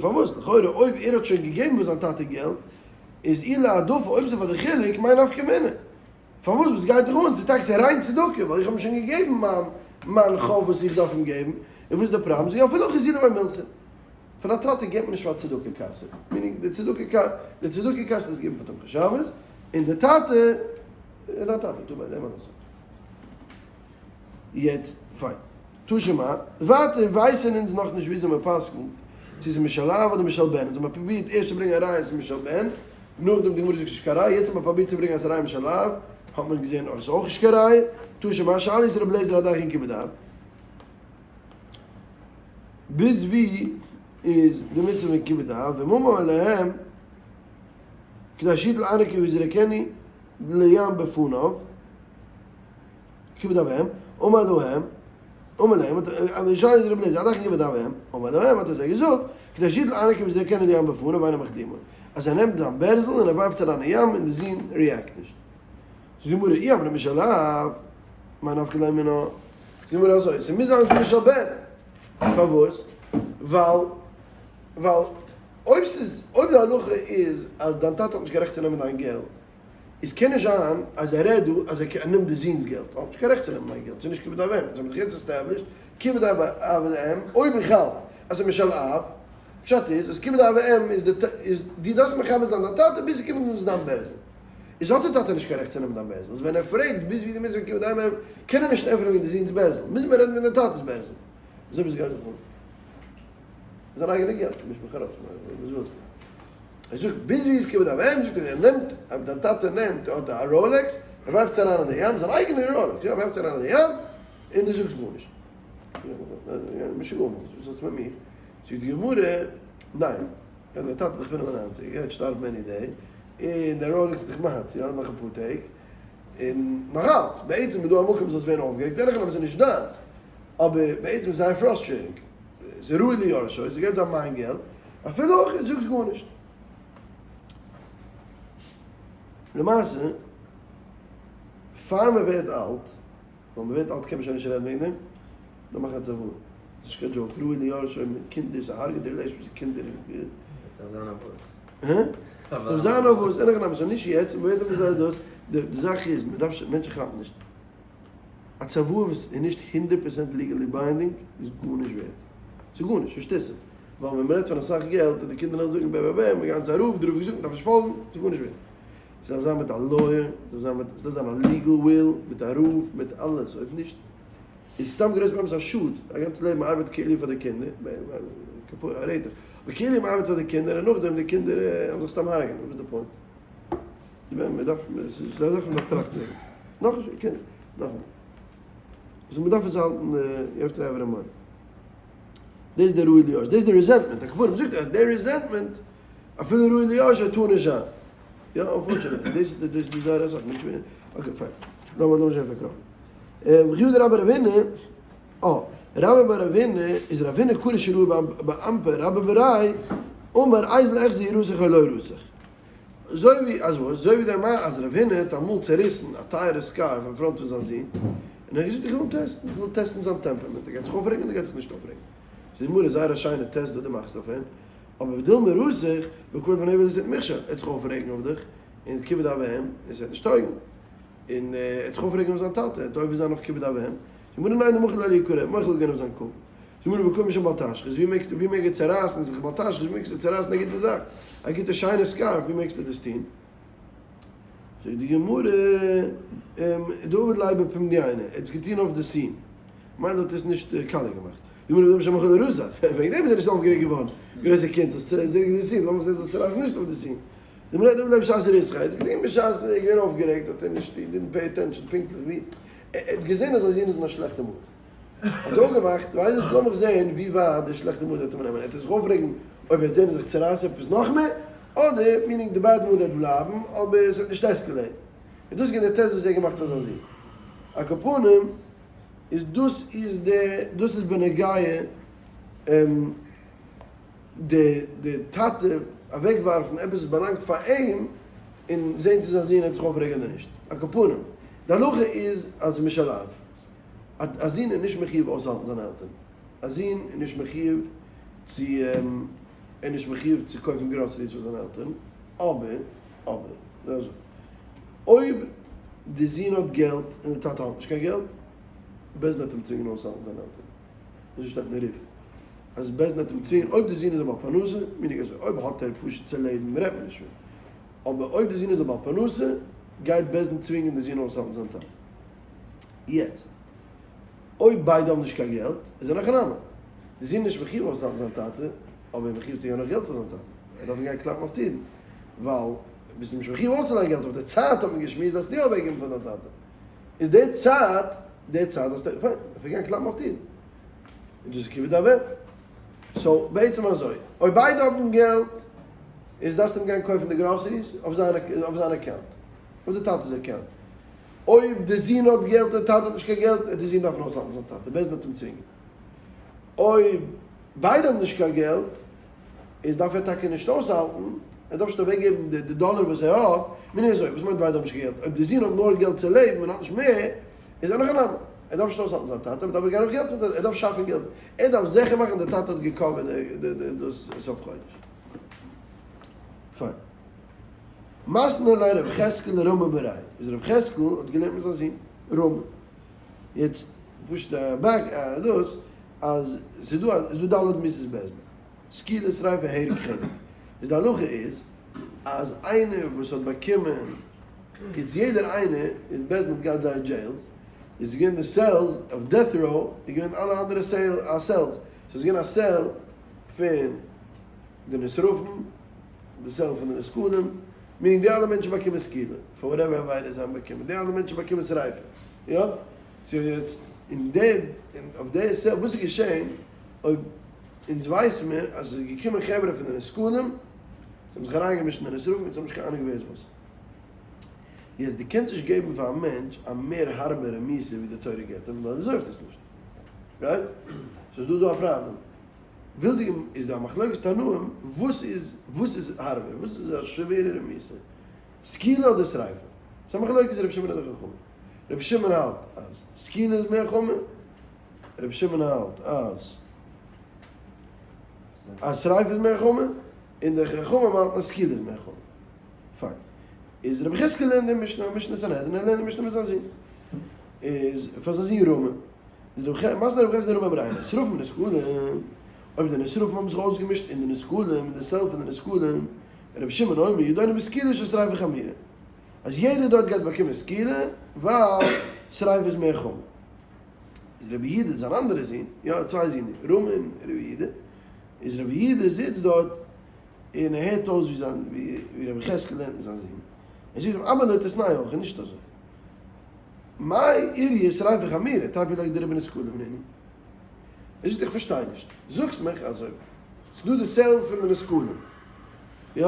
פארוואס? לכאורה אויב ער האט שוין געגעבן פאר זיין טאטע געלט, איז אי להעדפה, אויב ס'איז פאר די חילוק, מאי נפקא מינה? פארוואס? וואס גייט דיך אן? ס'איז טאקע ס'איז ריין צדקה, ווייל איך האב אים שוין געגעבן מיין מיין חוב וואס איך דארף אים געבן, און וואס איז די פראבלעם? זאג איך אפילו הכי זילי ביה מילתא. פון א טאטע געבט מען נישט פאר צדקה קאסע, meaning די צדקה קא די צדקה קאסע איז געבן פאר תומכי שבת, און די טאטע איז דיין טאטע, טו ביי דעם אזוי. יעצט פיין. תא שמע, ווייטער ווייסען אונז נאך נישט וויאזוי מען פסק'נט, צו ס'איז משל אב אדער משל בן, אונז האבן פרובירט ערשט צו ברענגען א ראיה ס'איז משל בן, נאכדעם די גמרא זאגט ס'נישט קיין ראיה, יעצט האט מען פרובירט צו ברענגען אז ס'איז א ראיה משל אב, האט מען געזען אז ס'איז אויך נישט קיין ראיה, תא שמע, שאלו את רבי אליעזר עד היכן כיבוד אב. ביז ווי איז די מצוה פון כיבוד אב, ומה אמר להם, כדי שיטול ארנקי ויזרקני לים בפניו. כיבוד אב ואם, אמר להם, אמר להם, האט שאלו את רבי אליעזר, עד היכן כיבוד אב ואם, אמר להם, האט ער זיי געזאגט, כדי שיטול ארנקי ויזרקנו לים בפניו ואינו מכדימו, אז ער נעמט זיין בערזל און ער ווארפט עס אריין אין ים און די זון react נישט. זאגט די גמרא, אי אמרת משל אב, מאי נפקא ליה מינה? זאגט די גמרא אזוי, ס'מוז זיין ס'איז משל בן. פארוואס? ווייל, ווייל אויב ס'איז, אויב די הלכה איז אז דיין טאטע האט נישט קיין רעכט צו נעמען דיין געלט, איז קען נישט זיין אז ער רעדט דא אז ער נעמט די זוהן'ס געלט, ער האט נישט קיין רעכט צו נעמען מיין געלט, ס'איז נישט כיבוד אב ואם, אונז האבן דאך יעצט established כיבוד אב ואם, אויב איך האלט אז ס'איז משל אב, פשט איז אז כיבוד אב ואם איז די איז דו דארפסט מכבד זיין דיין טאטע ביז ס'קומט אן צו דיין בערזל. איז האט די טאטע נישט קיין רעכט צו נעמען דיין בערזל, איז ווען ער פרעגט ביז ווי די מצוה כיבוד אם קען ער נישט ענטפערן וועגן די זוהן'ס בערזל, מוז מען רעדן וועגן די טאטע'ס בערזל. אזוי ווי עס גייט זיך אן. זיין אייגענע געלט, מיש מיך ארויס, וואס ווילסטו? ער זאגט ביז ווי איז כיבוד אב ואם, זאגט ער ער נעמט, אויב דיין טאטע נעמט האט א ראלעקס, ער ווארפט עס אריין אין די ים, זיין אייגענע ראלעקס, יא, ער ווארפט עס אריין אין די ים, און דו זאגסט גארנישט. משוגע וואס האטס מיט מיך? זאגט די גמרא, ניין, יא דיין טאטע איז דאך 95, ער גייט שטארבן any day, און די ראלעקס איז דאך מיינס, יא, נאך אפאר טעג, און נאך אלץ, בעצם איז דא א מקום זאלסט ווערן אויפגערעגט, דרך אגב עס איז נישט דיינס, אבער בעצם איז זייער frustrating, ס'איז ראוי ליורשו, ס'גייט זיין מיין געלט, אפילו אויך זאגסט גארנישט. למעשה, פאר מען ווערט אלט, ווייל מען ווערט אלט קען מען שוין נישט רעדן וועגן דעם, נאר מאכן א צוואה. ס'איז נישט קיין joke, ראוי ליורשו מיט קינדער, ס'הארגעט די relationship מיט קינדער. ס'דארף זיין א וואס. הא? ס'דארף זיין א וואס, אין הכי נמי, ס'איז נישט יעצט, מען ווערט אביסל דאס, די זאך איז, מען דארף, מענטשן כאפן נישט. א צוואה וואס איז נישט 100% legally binding איז גארנישט ווערט. ס'איז גארנישט, ס'איז שטותים. ווייל ווען מ'רעדט פון אסאך געלט און די קינדער וועלן זאגן בע בע בע, מ'גייט צו א רב, דער רב האט געזאגט מ'דארף נישט פאלגן, ס'איז גארנישט ווערט. ס'דארף זיין מיט א lawyer, ס'דארף זיין מיט, ס'דארף זיין א legal will, מיט א רב, מיט אלעס, אויב נישט איז סתם גרויס באמת א שאד, א גאנץ לעבן מ'ארבעט כאילו פאר די קינדער, כפרה רעד איך, אבער כאילו מ'ארבעט פאר די קינדער און נאכדעם די קינדער וועלן זיך סתם הרג'ענען, וואס איז די point? מען דארף, ס'איז א זאך מען דארף טראכטן וועגן. נאכנישט, okay, נאכאמאל. so מען דארף עס האלטן, you have to have it in mind. דאס איז די ראוי ליורש, דאס איז די resentment, על כל פנים זאגט ער אז די resentment, אפילו ראוי ליורש טאר נישט זיין. יא, unfortunately, דאס איז דאס איז זייער אסאך מענטשן, okay fine. לאמיר לאמיר שוין פארקראכן. וכי הא דרבה בר רב הונא, אה, רבה בר רב הונא איז רב הונא קרא שיראי באנפא רבה ברי' אמר איזל אחזי רתח או לא רתח. אזוי ווי אז וואס? אזוי ווי דער מאן אז רב הונא האט אמאל צעריסן א טייערע scarf אין front פון זיין זון, און ער האט געזאגט איך וויל אים טעסטן, איך וויל טעסטן זיין temperament, ער גייט זיך אויפרעגן אדער גייט זיך נישט אויפרעגן. זאגט די גמרא, זייער א שיינע טעסט וואס דו מאכסט אויף אים, אבער ודילמא רתח, וכבוד ונעבד עס וועט מכשול, ער וועט זיך אויפרעגן אויף דיך, און כיבוד אב ואם, און עס וועט נישט טויגן, און ער וועט זיך אויפרעגן אויף זיין טאטע, ער וועט עובר זיין אויף כיבוד אב ואם. זאגט די גמרא, ניין דמחיל ליה ליקרא, ער האט מוחל געווען אויף זיין כבוד. זאג מיר וואו קומט שוין בל תשחית? ווי מעגסטו ווי מעג ער צערייסן זיך בל תשחית? ווי מעגסטו צערייסן א גוטע זאך? א גוטע שיינע scarf ווי מעגסטו דאס טון? זאגט די גמרא, דעביד ליה בפומבדיינא, ער האט עס געטון אויף די scene, מיינט האט ער עס נישט קאליע געמאכט. די גמרא, ווי שמחה לרזך, וועגן דעם איז ער נישט אויפגערעגט געווארן, גרויסע קינד, זאלסט זען די scene, לאמיך זען זאלסט צערייסן נישט אויף די scene. די גמרא, דעביד ליה בשעת ריתחא, ער האט עס געטון בשעת ער איז געווען אויפגערעגט, האט ער נישט, he didn't pay attention פונקטליך ווי, ער האט געזען אז זיין זון איז אין א שלעכטע mood. האט ער אפגעמאכט, ווייס איך, לאמיך זעהן ווי ווייט די שלעכטע mood וועט אים נעמען, ער וועט זיך אויפרעגן אויב ער וועט זעהן אז איך צורייס עפעס נאכמער, אדער, meaning די bad mood וועט בלייבן, אבער עס וועט נישט escalate ן. און דאס איז געווען די טעסט וואס ער האט געמאכט פאר זיין זון. על כל פנים, איז דאס איז די, דאס איז בנוגע די די טאטע אוועקווארפן עפעס וואס באלאנגט פאר אים, און זעהן צו זיין זון וועט זיך אויפרעגן אדער נישט. על כל פנים, די הלכה איז אז משל אב. א זון איז נישט מחיוב אויסהאלטן זיינע עלטערן, א זון איז נישט מחיוב צו ער איז נישט מחיוב צו קויפן groceries פאר זיינע עלטערן, אבער אבער זאל איך זאגן, אויב די זון האט געלט און די טאטע האט נישט קיין געלט, בית דין וועט אים צווינגען אויסהאלטן זיינע עלטערן, אזוי שטייט אין ריף, אז בית דין וועט אים צווינגען אויב די זון איז א בעל פרנסה, meaning אזוי, אויב האט ער פשוט צו לעבן רעדט מען נישט פון, אבער אויב די זון איז א בעל פרנסה, גייט בית דין צווינגען די זון אויסהאלטן זיין טאטע. יעצט, אויב ביידע האבן נישט קיין געלט, איז ער נאך אריין. די זון איז נישט מחיוב אויף זיין טאטע, אבער ער איז מחיוב צו געבן נאך געלט פאר זיין טאטע. ער דארף אים גיין קלאפן אויף טירן, ווייל ביסט נישט מחיוב אויסצולייגן געלט, אבער די צייט האט מען געשמועסט דארפסטו יא אוועקגעבן פאר דיין טאטע. איז די צייט, די צייט דארפסטו, פיין, דארף ער גיין קלאפן אויף טירן. און דאס איז כיבוד אב ואם. so, בעצם אזוי, אויב ביידע האבן געלט, איז דארפסטו אים גיין קויפן די groceries אויף זיין account, אויף די טאטע'ס account. אויב די זון האט געלט און די טאטע האט נישט קיין געלט, וועט די זון דארפן אויסהאלטן זיין טאטע, בית דין וועט אים צווינגען. אויב ביידע האבן נישט קיין געלט, איז דארף ער טאקע נישט אויסהאלטן, ער דארף נישט אוועקגעבן די דאלער וואס ער האט, מינוי אזוי, וואס מיינט ביידע האבן נישט קיין געלט? אויב די זון האט נאר געלט צו לעבן און האט נישט מער, איז ער נאך אן ארעמאן, ער דארף נישט אויסהאלטן זיין טאטע, אבער דארף ער גיין נאך געלט פון טאטע, ער דארף שאפן געלט, ער דארף זיכער מאכן די טאטע האט גע cover ט דאס סוף חודש. פיין. מתני ליה רב חזקאל לרמי בריה, איז רב חזקאל האט געלערנט מיט זיין זון רמי. יעצט פשוט א back דאס אז ס'איז דא איז דא ד' מיתות בית דין, סקילה שריפה הרג חנק, איז די הלכה איז אז איינער וואס האט באקומען. יעצט יעדער איינער איז בית דין האט געהאט זייער jails, איז געווען די cells אויף death row איז געווען אלע אנדערע cells, סאיז געווען א cell פון די נשרפים, די cell פון די נסקלים, meaning די אלע מענטשן באקומען סקילה, פאר whatever עבירה זיי האבן באקומען, די אלע מענטשן באקומען שריפה, יא? סאו יעצט אין די אויף די cell וואס איז געשען אויב אונז ווייסן מיר אז עס איז געקומען חברה פון די נסקלים, זיי האבן זיך אריינגעמישט אין די נשרפים אונז האבן נישט קיין אהנונג ווער איז וואס. יעצט דו קענסט נישט געבן פאר א מענטש א מער הארבערע מיתה ווי די תורה געבט אים ווייל ער deserve ט עס נישט. Right? סאו איז דא דא א פראבלעם. וויל די איז דא א מחלוקת תנאים וואס איז וואס איז הארבער וואס איז א שווערערע מיתה סקילה אדער שריפה? ס'איז א מחלוקת רבי שמעון און די חכמים. רבי שמעון האלט אז סקילה איז מער חמור, רבי שמעון האלט אז אז שריפה איז מער חמור, און די חכמים האלטן אז סקילה איז מער חמור. פיין. איז רבי יחזקאל לערנט די משנה, משנה סנהדרין, ער לערנט די משנה מיט זיין זון. איז פאר זיין זון רמי. איז רבי ח, מתני רבי יחזקאל לרמי בר עינא, נשרפים ונסקלים, אויב די נשרפים האבן זיך אויסגעמישט אין די נסקלים, אין די cell פון די נסקלים, רבי שמעון אומר ידונו בסקילה ששריפה חמורה. אז יעדער דארט גייט באקומען סקילה, ווייל שריפה איז מער חמור. איז רבי יהודה זיין אנדערע זון, יא ער האט צוויי זון, רמי און רבי יהודה, איז רבי יהודה זיצט דארט און ער הערט אויס ווי זיין ווי רבי יחזקאל לערנט מיט זיין זון, ער זאגט אים אבא לא תתנאי הכי, נישט אזוי, מאי איריא שריפה חמירא, תיפוק ליה דרובא נסקלים נינהו, ער זאגט איך פארשטיי נישט, זאגסט מיך אזוי, ס'דא די cell פון די נסקלים, יא?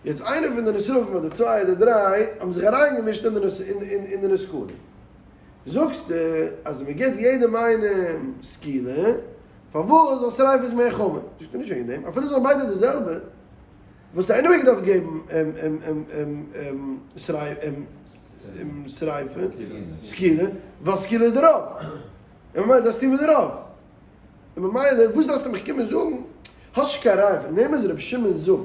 יעצט איינער פון די נשרפים אדער צוויי אדער דריי האבן זיך אריינגעמישט אין די נסקלים, זאגסטו אז מען גיבט יעדעם איינעם סקילה, פארוואס? ווייל שריפה איז מער חמור. זאגט ער נישט וועגן דעם, אפילו זענען ביידע די זעלבע, וואלסטו anyway געדארפט געבן שריפה, סקילה, ווייל סקילה איז די רוב, און ממילא דארפסטו טון ווי די רוב, און ממילא וואס דארפסטו מיך קומען זאגן, האסט נישט קיין ראיה פון דעם אז רבי שמעון זאגט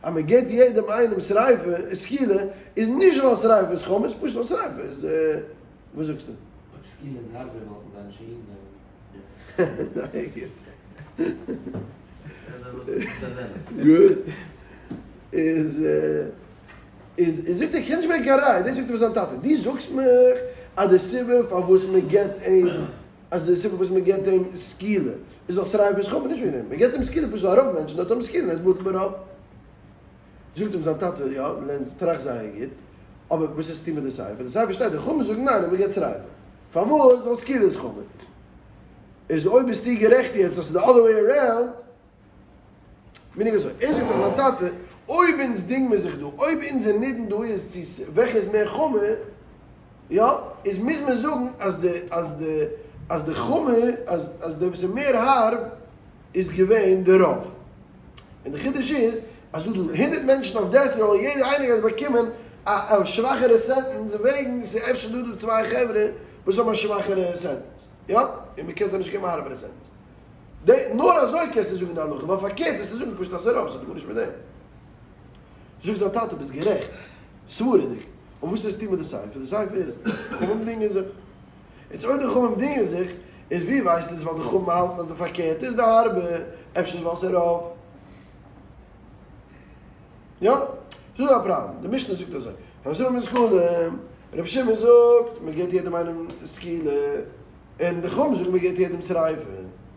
אז מען געבט יעדעם איינעם שריפה, סקילה, איז נישט ווייל שריפה איז חמור, פשוט ווייל שריפה איז, וואס זאגסטו? אויב סקילה איז הארבער וואלטן זיי נישט אהין געגאנגען. זייער גוט. גוט. איז איז איז זאגט ער קען נישט ברענגען קיין ראיה, דאס זאגט ער פאר זיין טאטע, דו זאגסט מיך אז די סיבה פארוואס מען געבט אים אז די סיבה פארוואס מען געבט אים סקילה איז ווייל שריפה איז חמור, נישט וועגן דעם, מען געבט אים סקילה פשוט ווייל רוב מענטשן דארט האבן סקילה און עס בטל ברוב. זאגט אים זיין טאטע, יא, לערן, טראכט זייער גוט, אבער וואס וועסטו טון מיט די סיפא? די סיפא שטייט, די חכמים זאגן ניין, אז מען געבט שריפה. פארוואס? ווייל סקילה איז חמור. איז אויב ביסטו גערעכט יעצט אז ס'איז די other way around, בין איך אזוי, ער זאגט אז זיין טאטע, אויב אונז דינג מיר זיך דא, אויב אונזער נידון דא איז צו וועלכע איז מער חמור, יא, איז מוז מען זאגן אז די אז די אז די חמור, אז אז די וואס איז מער הארב איז געווען די רוב. און די חידוש איז אז דא דא 100 מענטשן אויף death row און יעדער איינער גייט באקומען א א שוואכערע sentence וועגן ס'איז אפשר דא דא צוויי חברה וואס האבן א שוואכערע sentence, יא, און מ'קען זיי נישט געבן א הארבערע sentence. די, נאר אזוי קענסטו זאגן די הלכה, ווייל פארקערט וועסטו זאגן פשוט אז ס'איז רוב, ס'האט גארנישט מיט דעם. זאגט זיין טאטע ביסט גערעכט, סברה'דיג, אבער וואס וועסטו מיט די סיפא? די סיפא איז, חכמים דינגען זיך. יעצט אויב די חכמים דינגען זיך, איז ווי ווייסטו עס ווייל די חכמים האלטן אז די פארקערטע איז די הארבע, אפשר איז ווייל ס'איז רוב. יא? ס'איז דא א פראבלעם, די משנה זאגט אזוי, הנשרפים ונסקלים, רבי שמעון זאגט מ'געט יעדעם איינעם סקילה, און די חכמים זאגן מ'געט יעדעם שריפה,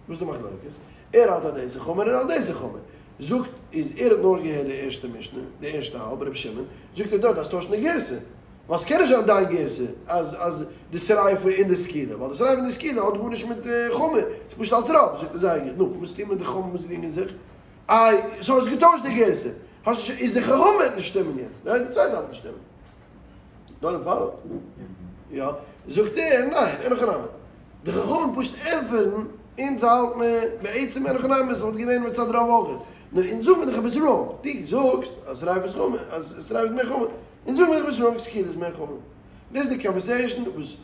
וואס איז די מחלוקת? ער האלט אז דאס איז חמור און ער האלט דאס איז חמור. זאגט איז ער האט נאר געהערט די ערשטע משנה, די ערשטע האלב, רבי שמעון, זאגט ער דארט אז טויש די גירסא, ווייל ס'קען נישט זיין דיין גירסא אז אז די שריפה און די סקילה, ווייל די שריפה און די סקילה האט גארנישט מיט חמור, ס'איז פשוט אלץ רוב, זאגט ער זייער גוט, נו וואס טוהן מיט די חכמים וואס דינגען זיך? איי, סאו האסט געטוישט די גירסא, האסט נישט, איז די חכמים וועט נישט שטימען יעצט, ניין די צווייטע האלב נישט שטימען. דאן אין פאל? יא, זאגט ער, ניין, אין הכי נמי. די חכמים פשוט ענטפערן, אונז האלט מיר בעצם אין הכי נמי, ס'וואלט געווען מצד רוב אויך. נאר אונז זאגן מיר דאך עפעס wrong. דו זאגסט אז שריפה איז חמור, אז שריפה איז מער חמור. אונז זאגן מיר דאך עפעס wrong, סקילה איז מער חמור. דאס איז די conversation וואס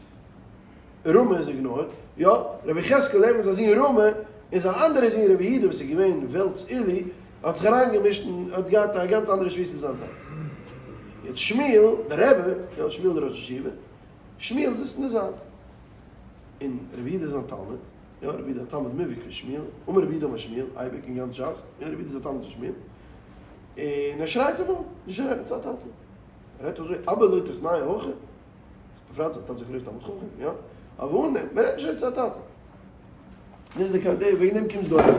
רמי איז ignored, יא, רבי יחזקאל לערנט מיט זיין זון רמי, און זיין אנדערע זון רבי יהודה וואס איז געווען וועלטס עילוי, האט זיך אריינגעמישט און האט געהאט א גאנץ אנדערע שמועס מיט זיין טאטע. יעצט שמואל, דער רבי, יא, שמואל דער ראש ישיבה, שמואל זיצט אין די זייט, און רבי יהודה איז זיין תלמיד, יא, רבי יהודה א תלמיד מובהק פון שמואל, אמר רבי יהודה אמר שמואל, אייביג אין גאנץ שס, יא, רבי יהודה איז א תלמיד פון שמואל, און ער שרייט אים אן, נישט ער רעדט מיט זיין טאטע. ער רעדט אזוי אבא לא תתנאי הכי, בפרט אז טאטע איז א גרויסע תלמיד חכם, יא, אבער אן דעם, מען רעדט נישט אזוי צו א טאטע. דאס איז די קאנ די, וועגן דעם קומסט דא אריין.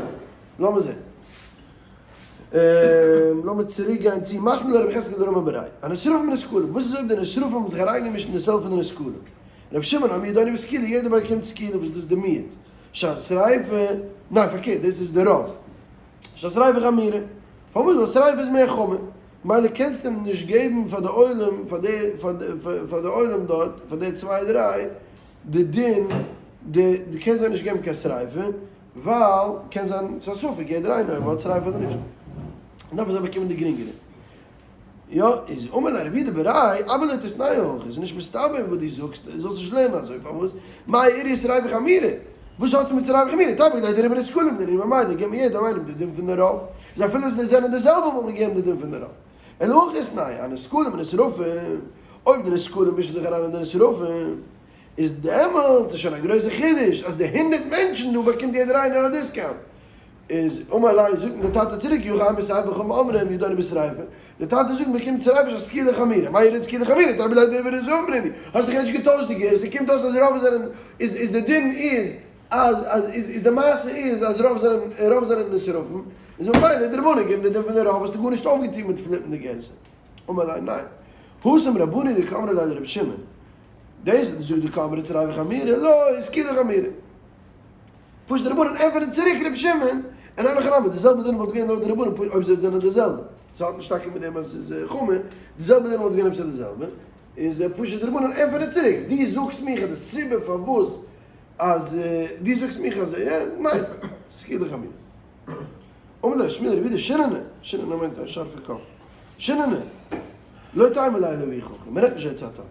לאמיר זען. לאמיר צוריק גיין צו מתני לה רבי יחזקאל דרמא בריה. הנשרפים ונסקלים, וואס איז אויב די נשרפים האבן זיך אריינגעמישט אין די cell פון די נסקלים? רבי שמעון אומר ידונו בסקילה, יעדער באקומט סקילה וואס דאס איז די מיעוט. שהשריפה, ניין פארקערט דאס איז די רוב. שהשריפה חמורה. פארוואס? ווייל שריפה איז מער חמור. מילא קענסטו נישט געבן פאר די עולם, פאר די, פאר די עולם דארט, פאר די צוויי דריי, די דין, די, דו קענסט זיי נישט געבן קיין שריפה, ווייל קען זיין ס'איז א ספק יעדער איינער אויב האט שריפה אדער נישט. דארפן זיי באקומען די גרינגערע. יא, איז אמר ליה רב יהודה בריה, אבא לא תיתנייה הכי, איז נישט מסתבר וואס דו זאגסט, זאלסט נישט לערנען אזוי, פארוואס? מאי איריא שריפה חמורה? וואס האט עס מיט שריפה חמורה? תיפוק ליה דרובא נסקלים נינהו, ממילא גיבט מען יעדעם איינעם די דין פון די רוב, איז אפילו זיי זענען די זעלבע וואלט מען געגעבן די דין פון די רוב. אלא הכי תיתנייה, הנסקלים ונשרפים, אויב די נסקלים מישן זיך אריין אין די נשרפים, איז דעמאלטס איז שוין א גרויסע חידוש אז די 100 מענטשן דא באקומט יעדער איינער א discount. איז אמר ליה זאגט אים דער טאטע צוריק אי הכי אימא סיפא חכמים אומרים ידונו בשריפה, דער טאטע זאגט מען קומט שריפה שהסקילה חמורה, מאי איריא דסקילה חמורה, תיפוק ליה דרובא נשרפים נינהו, האסט דאך יעצט געטוישט די גירסא, קומט אויס אז רוב זענען איז איז די דין איז אז אז איז איז די מעשה איז אז רוב זענען רוב זענען נשרפים, איז ממילא די רבנן געבן די דין פון די רוב האסטו גארנישט אויפגעטון מיט flip ן די גירסא. אמר ליה ניין. התם רבנן דקאמרי ליה לרבי שמעון, דאס זאגט דקאמרי שריפה חמורה, לא, סקילה חמורה. פשוט די רבנן ענטפערן צוריק רבי שמעון, און אין הכי נמי, די זעלבע דין וואלט געווען לויט די רבנן אויב זיי זענען די זעלבע. ס'האט נישט טאקע מיט דעם אז ס'איז חמור, די זעלבע דין וואלט געווען אויב ס'איז די זעלבע. איז פשוט די רבנן ענטפערן צוריק, דו זאגסט מיך אז די סיבה פארוואס אז דו זאגסט מיך אז ניין, סקילה חמורה. אמר ליה שמואל לרב יהודה שיננא, שיננא מיינט א שארפע קאפ, שיננא, לא תימא ליה לאבוך הכי, מ'רעדט נישט אזוי צו א טאטע.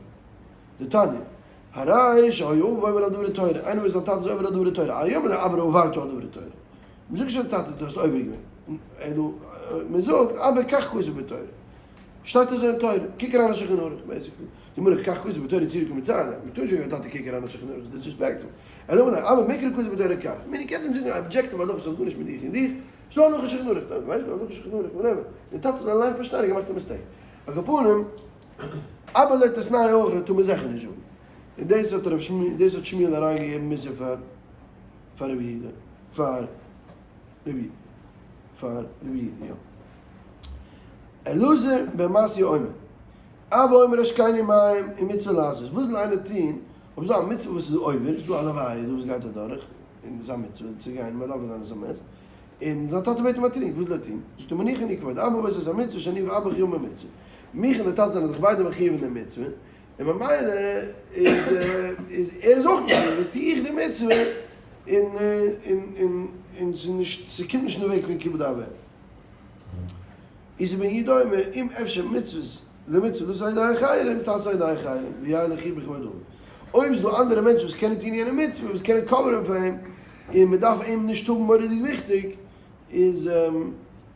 דתניא, הרי שהיה אביו עובר על דברי תורה, איינער וואס זיין טאטע איז עובר על דברי תורה, אל יאמר לו אבא עברת על דברי תורה. מען זאגט נישט פארן טאטע דו האסט עובר געווען, אלא מען זאגט אבא כך כתוב בתורה. שטייט אזוי אין תורה, קוק אריין אין שולחן ערוך, basically. די גמרא כך כתוב בתורה צורי קא מצער ליה, מען טאר נישט זאגן פארן טאטע קוק אריין אין שולחן ערוך, איז disrespectful. אלא אמר לו אבא מקרא כתוב בתורה כך. מיינט דו קענסט אים זאגן א objective הלכה וואס האט גארנישט מיט דיך און דיך, ס'דא הלכה אין שולחן ערוך, ווייסט דו הלכה אין שולחן ערוך, whatever. דער טאטע זאל אליין פארשטיין ער האט געמאכט א mistake. על כל פנים. אבא לא תיתנייה הכי טאר מען זיכער נישט זאגן. און דאס האט רב שמואל, דאס האט שמואל אריינגעגעבן מוסר פאר פאר רבי יהודה, פאר רבי פאר רבי יהודה, יא. אלעזר בן מתיא אומר, אבא אומר השקני מים און מצוה לעשות, וואס זאל איינער טון אויב איז דא א מצוה וואס איז עובר, איז דא א לוויה דא וואס גייט אדורך, און ס'איז א מצוה צו גיין מלווה זיין את המת, און זיין טאטע בעט אים א טרינק, וואס זאל ער טון? זאגט ער מניחני כבוד אבא ועושה את המצוה שאני ואבא חיוב במצוה. מיך און די טאטע זענען דאך ביידע מחיוב אין די מצוה, און ממילא איז איז ער איז אויך מחיוב, איז טו איך די מצוה, און און און און ס'איז נישט ס'קומט נישט אין די וועג פון כיבוד אב ואם. איז בן יהודה אומר אם אפשר מצוות למצוה דאס על ידי אחרים תעשה על ידי אחרים וילך הוא בכבוד אביו. אויב איז דא אנדערע מענטשן וואס קענען טון יענע מצוה וואס קענען cover ן פאר אים, און מען דארף אים נישט האבן מורא'דיג וויכטיג, איז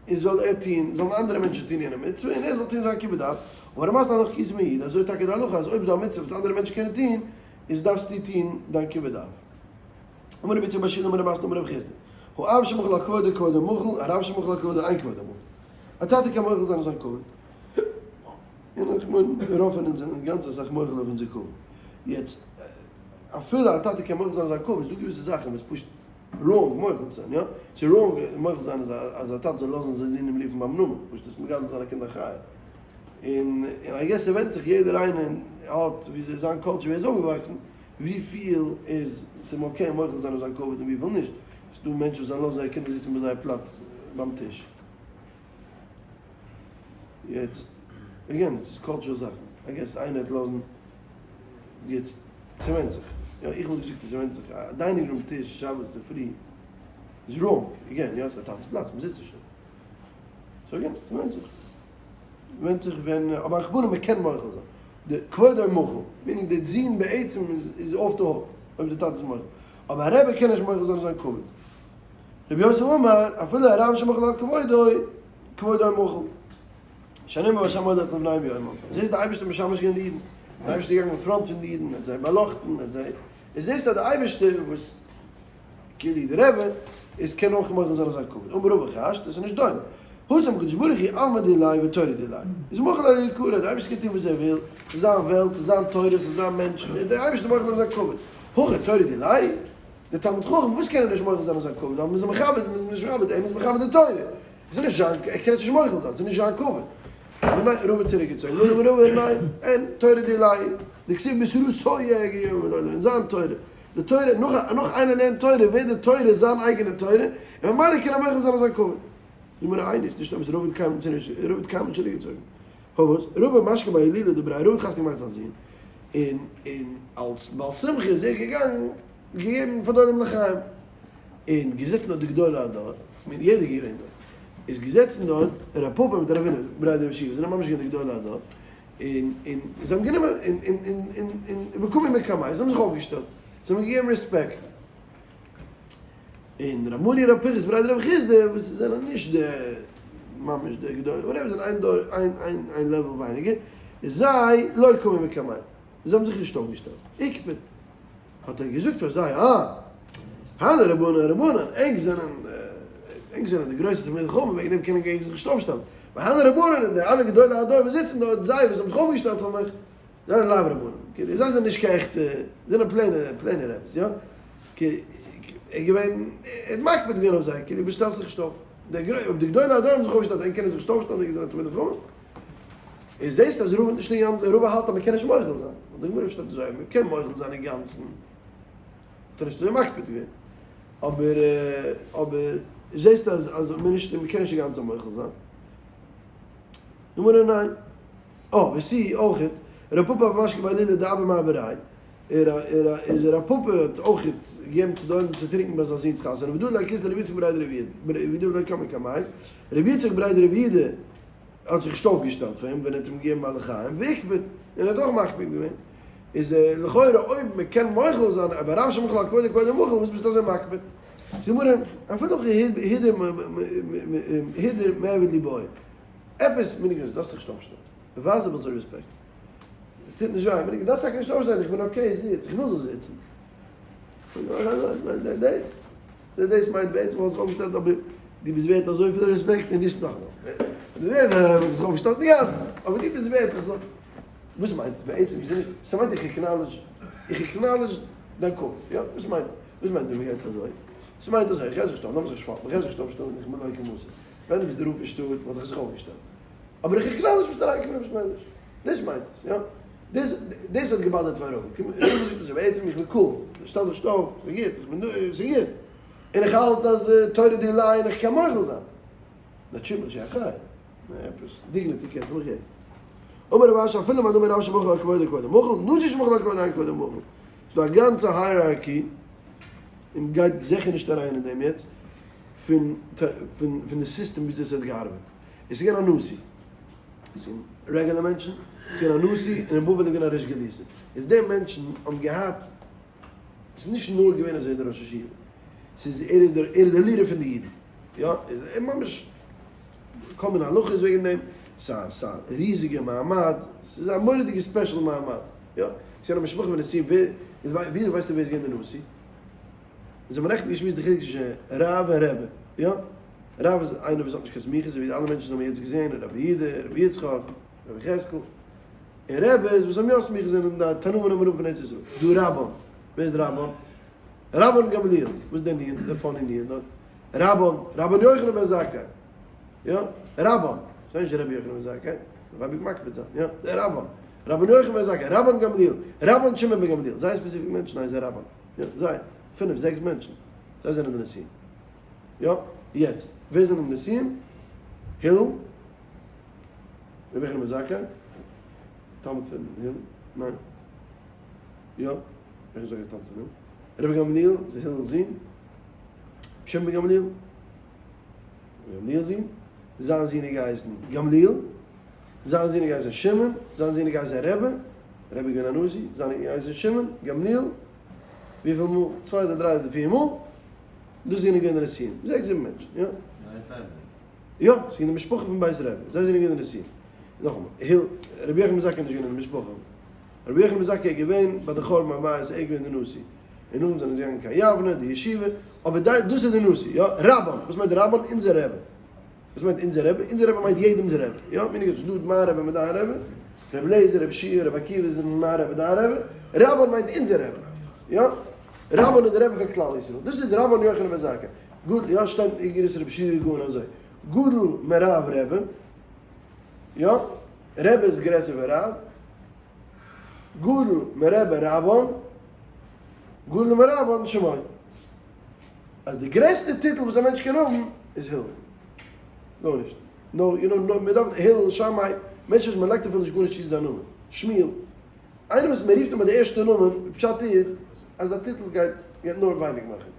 איז זאל ער טון, זאלן אנדערע מענטשן טון יענע מצוה, און ער זאל טון זיין כיבוד אב, אבער למעשה הלכה כיסא מעיד, אזוי טאקע די הלכה אז אויב איז דא א מצוה וואס אנדערע מענטשן קענען טון, איז דארפסטו טון דיין כיבוד אב. אמר רבי יצחק בר שילא אמר רב מתנה אמר רב חסדא, האב שמחל על כבודו כבודו מחול, הרב שמחל על כבודו אין כבודו מחול. א טאטע קען מוחל זיין אויף זיין כבוד. און איך מיין רוב פון אונז זענען גאנץ אסאך מוחל אויף אונזער כבוד. יעצט. אפילו א טאטע קען מוחל זיין זיין כבוד, איז דא געוויסע זאכן וואס פשוט wrong מוחל צו זיין, יא? ס'איז wrong מוחל זיין אז א טאטע זאל לאזן זיין זון אים רופן ביים נאמען, פשוט דאס מגדל זיין א קינד א חיה. און I guess ס'ווענדט זיך יעדער איינער האט וויאזוי זיין culture ווי ער איז אויפגעוואקסן, וויפיל איז ס'אים okay מוחל זיין אויף זיין כבוד און וויפיל נישט. ס'דא מענטשן וואס זיי לאזן זייער קינדער זיצן ביי זייער פלאץ ביים טיש. יעצט, again, ס'איז culture זאכן. I guess איינער וועט לאזן. יעצט, ס'ווענדט זיך. יא, איך וואלט געזאגט אז ס'ווענדט זיך. א dining room טיש שבת צופרי איז wrong. Again, יא, ס'איז א טאטע'ס פלאץ, מ'זיצט נישט דארט. So again, ס'ווענדט זיך. ווענדט זיך ווען, אבער על כל פנים מ'קען מוחל זיין. די כבודו מחול, meaning די זון בעצם איז off the hook, אויב די טאטע איז מוחל. אבער א רבי קען נישט מוחל זיין אויף זיין כבוד. רבי יוסף אמר, אפילו הרב שמוחל על כבודו, כבודו מחול. שנאמר והשם הולך לפניהם יומם. זעסט די אייבערשטער משמש געווען די אידן, די אייבערשטער איז געגאנגען אין front פון די אידן, האט זיי באלאכטן, האט זיי, און זעסט אז די אייבערשטער וואס כאילו די רבי איז קען אויך מוחל זיין אויף זיין כבוד, אמר רבא חש, דאס איז נישט דומה. התם הקדוש ברוך הוא עלמא דיליה ותורה דיליה. איז מוחל על יקרא, דער אייבערשטער קען טון וואס ער וויל, ס'איז זיין וועלט, ס'איז זיין תורה, ס'איז זיין מענטשן, איז דער אייבערשטער מוחל אויף זיין כבוד. הכא תורה דיליה, דער תלמיד חכם, וואס קען ער נישט מוחל זיין אויף זיין כבוד, ווייל מ'איז אים מכבד, מ'איז נישט מכבד אים, מ'איז מכבד די תורה. עס איז נישט זיין, ער קען עס נישט מוחל זיין, ס'איז נישט זיין כבוד. אבער ניין, רבא צוריקגעצויגן, אמר רבא, ניין, אין, תורה דיליה, דכתיב בתורתו יהגה יומם ולילה, אין זיין תורה. די תורה, נאך נאך איינער לערנט תורה, ווערט די תורה זיין אייגענע תורה, און ממילא קען ער מוחל זיין אויף זיין כבוד. די גמרא איינס, נישט אמת, רבא האט קיינמאל נישט, רבא האט קיינמאל נישט צוריקגעצויגן. פארוואס? רבא משקה בי הילולא דבריה, רבא האט חתונה געמאכט זיין זון, און און אלס בעל שמחה איז ער געגאנגען געגעבן פאר די עולם לחיים, און געזעצן דארט די גדולי הדור, כ'מיין יעדער איז געווען דארט, איז געזעצן דארט רב פפא מיט רב הונא בריה דרב יהושע, זענען ממש געווען די גדולי הדור, און און זיי האבן גענומען און און און און און וקמו מקמייהו, זיי האבן זיך אויפגעשטעלט, זיי האבן געגעבן רעספעקט. און ר' מרי ר' פנחס בריה דרב חסדא וואס זענען נישט די ממש די גדולים וואטעווער זענען איין דור איין איין איין level ווייניגער איז זיי לא קמו מקמייהו זיי האבן זיך נישט אויפגעשטעלט איקפד האט ער געזאגט פאר זיי אה הני רבנן רבנן ענק זענען ענק זענען די גרויסע תלמידי חכמים וועגן דעם קענען ענק זיך נישט אויפשטעלן והני רבנן און די אלע גדולי הדור וואס זיצן דארט זיי וואס האבן זיך אויפגעשטעלט פאר מיך זיי זענען לאו רבנן, כאילו זיי זענען נישט קיין עכטע, זיי זענען plain ע plain ע רעבעס, יא? כאילו ער איז געווען, ער האט מקפיד געווען אויף זיי, כאילו וואס שטעלסט זיך נישט אויף? די גרוי אויב די גדולי הדור האבן זיך אויפגעשטעלט, ענק קענען זיך נישט אויפשטעלן ענק זענען תלמידי חכמים? און זעסט אז רבא האט נישט אינגאנצן, רבא האלט אז מען קען נישט מוחל זיין, ווייל די גמרא שטייט אזוי אז מען קען מוחל זיין אינגאנצן, האט ער נישט אזוי מקפיד געווען, אבער אבער זעסט אז אז מען נישט מען קען נישט אינגאנצן מוחל זיין. גמרא ניין. אה, וסי אויכעט, ר' פפא אויף משקה ביי לילא דאבא מר בריי, איז ר' פפא האט אויכעט געגעבן צו די עולם צו טרינקן ביי זיין זוהן'ס חתונה, ודא ליה כסא לרבי יצחק בריה דרב יהודה ולא קם מקמיה, רבי יצחק בריה דרב יהודה האט זיך נישט אויפגעשטעלט פאר אים ווען ער האט אים געגעבן א לחיים, והקפיד, און ער האט אויך מקפיד געווען, איז לכאורה אויב מען קען מוחל זיין, אבער רב שמוחל על כבודו כבודו מחול, וואס ביסטו אזוי מקפיד? זאגט די גמרא, אפילו הידור מעבד לי בעי. עפעס מיין איך דארפסט דיך נישט אויפשטעלן, ווייז אביסל רעספעקט, עס טוט נישט וויי, מיין איך דארפסט טאקע נישט אויפשטיין, איך בין okay זיץ, איך וויל זאלסט זיצן. דאס דאס מיינט בעצם האסט זיך אויפגעשטעלט אבער דו ביסט ווערט אזויפיל רעספעקט און נישט נאכאמאל, דו ביסט ווערט האסט זיך אויפגעשטעלט אינגאנצן, אבער דו ביסט ווערט איך זאל, וואס מיינט עס בעצם, ס'מיינט איך acknowledge, איך acknowledge דיין כבוד, יא, וואס מיינט, וואס מיינט ווען מ'גייט אזוי, ס'מיינט אזוי, איך גיי זיך נישט אויף, לאמיר זיך נישט פאפן, איך גיי זיך נישט אויפשטעלן, איך בין לא כמוסר. ווען דו ביסט די רב פון שטאט וואלט איך זיך אויפגעשטעלט. אבער איך acknowledge ביסט אריינגעקומען אין בית מדרש. דאס מיינט עס, יא? דאס דאס האט גע bother ט פאר רב. רב זאגט אזוי, בעצם איך בין cool, שטעל דיך נישט אויף, ס'איז גוט, איך בין ס'איז גוט. און איך האלט אז תורה דיליה און איך קען מוחל זיין. נאטורליך יא חי. עפעס dignity קענסט מיך געבן. אמר רב אשי אפילו מאן דאמר רב שמוחל על כבודו כבודו מחול, נשיא שמוחל על כבודו אין כבודו מחול. ס'דא א גאנצע hierarchy, און גייט זיכער נישט אריין אין דעם יעצט. פון פון די סיסטעם וויאזוי עס האט געארבעט. עס איז געווען א נשיא. עס איז געווען רעגולער מענטשן, עס איז געווען א נשיא, און אין בבל איז געווען א ריש גלותא. איז די מענטשן האבן געהאט, עס איז נישט נאר געווען אזוי דער ראש ישיבה. עס איז ער איז דער ער איז דער leader פון די אידן. יא, ער ממש כל מיני הלכות וועגן דעם. ס'איז א ס'איז א ריזיגע מעמד. ס'איז א מורא'דיגע special מעמד. יא. ס'איז געווען א משפחה פון נשיאים. ווער, וויאזוי ווייסטו ווער איז געווען דער נשיא? אונז האבן נעכטן געשמועסט די חילוק צווישן רב און רבי, יא? רב איז איינער וואס האט נישט קיין סמיכות, אזוי ווי די אלע מענטשן וואס האבן יעצט געזען, רבי יהודה, רבי יצחק, רבי יחזקאל. און רבי'ס וואס האבן יא סמיכות זענען די תנאים און אמוראים פון ארץ ישראל. דא רבן, ווער איז רבן? רבן גמליאל, וואס איז דער ניען, דער funny ניען דארט? רבן, רבן יוחנן בן זכאי, יא? רבן, ס'איז נישט רבי יוחנן בן זכאי, דארף אייביג מקפיד זיין, יא? דער רבן, רבן יוחנן בן זכאי, רבן גמליאל, רבן שמעון בן גמליאל, זייער specific מענטשן הייסן רבן. יא, זיי, פינף, זעקס מענטשן, זיי זענען די נשיאים. יא, יעצט, ווער זענען די נשיאים? הלל, רבי יוחנן בן זכאי, תלמיד פון הלל, ניין, יא, רבי יוחנן בן זכאי איז תלמיד פון הלל, רבי גמליאל איז הלל'ס זון, שמעון בן גמליאל, רבי גמליאל'ס זון, זיין זון האט געהייסן גמליאל, זיין זון האט געהייסן שמעון, זיין זון האט געהייסן רבי, רבי איז געווען א נשיא, זיין זון האט געהייסן שמעון, גמליאל, וויפיל מאל? צוויי אדער דריי אדער פיר מאל, דאס זענען געווען די נשיאים, זעקס זיבן מענטשן, יא. יא, ס'איז געווען די משפחה פון בית רבי, זיי זענען געווען די נשיאים. נאכאמאל, היל, רבי יוחנן בן זכאי איז נישט געווען אין די משפחה. רבי יוחנן בן זכאי איז געווען ביי די חורבן הבית, ער איז געווען די נשיא. און נאכדעם זענען זיי געגאנגען קיין יבנה, די ישיבה, אבער דאס איז די נשיא, יא. רבן, וואס מיינט רבן? אונזער רבי. וואס מיינט אונזער רבי? אונזער רבי מיינט יעדעמ'ס רבי, יא? מיינט נישט דא מיין רבי מיט דיין רבי, רבי אליעזר, רבי שיע, רבי עקיבא זענען מיין רבי דיין רבי, רבן מיינט אונזער רבי, יא? רבן איז די רבי פון כלל ישראל, דאס איז רבן יוחנן בן זכאי, גדול, יא שטייט אין איגרת רבי שיע גאון אזוי, גדול מרב רבי, יא? רבי איז גרעסער פון רב, גדול מרבי רבן, גדול מרבן שמו. אז די גרעסטע טיטל וואס א מענטש קען האבן איז הלל. גארנישט. נאר יו נאו, נאר מען דארף הלל, שמאי, מענטש וואס מען לייגט אפילו נישט גארנישט צו זיין נאמען. שמואל. איינער וואס מען רופט אים ביי די ערשטע נאמען, די פשט איז אז א טיטל גייט גייט נאר ווייניג מאכן.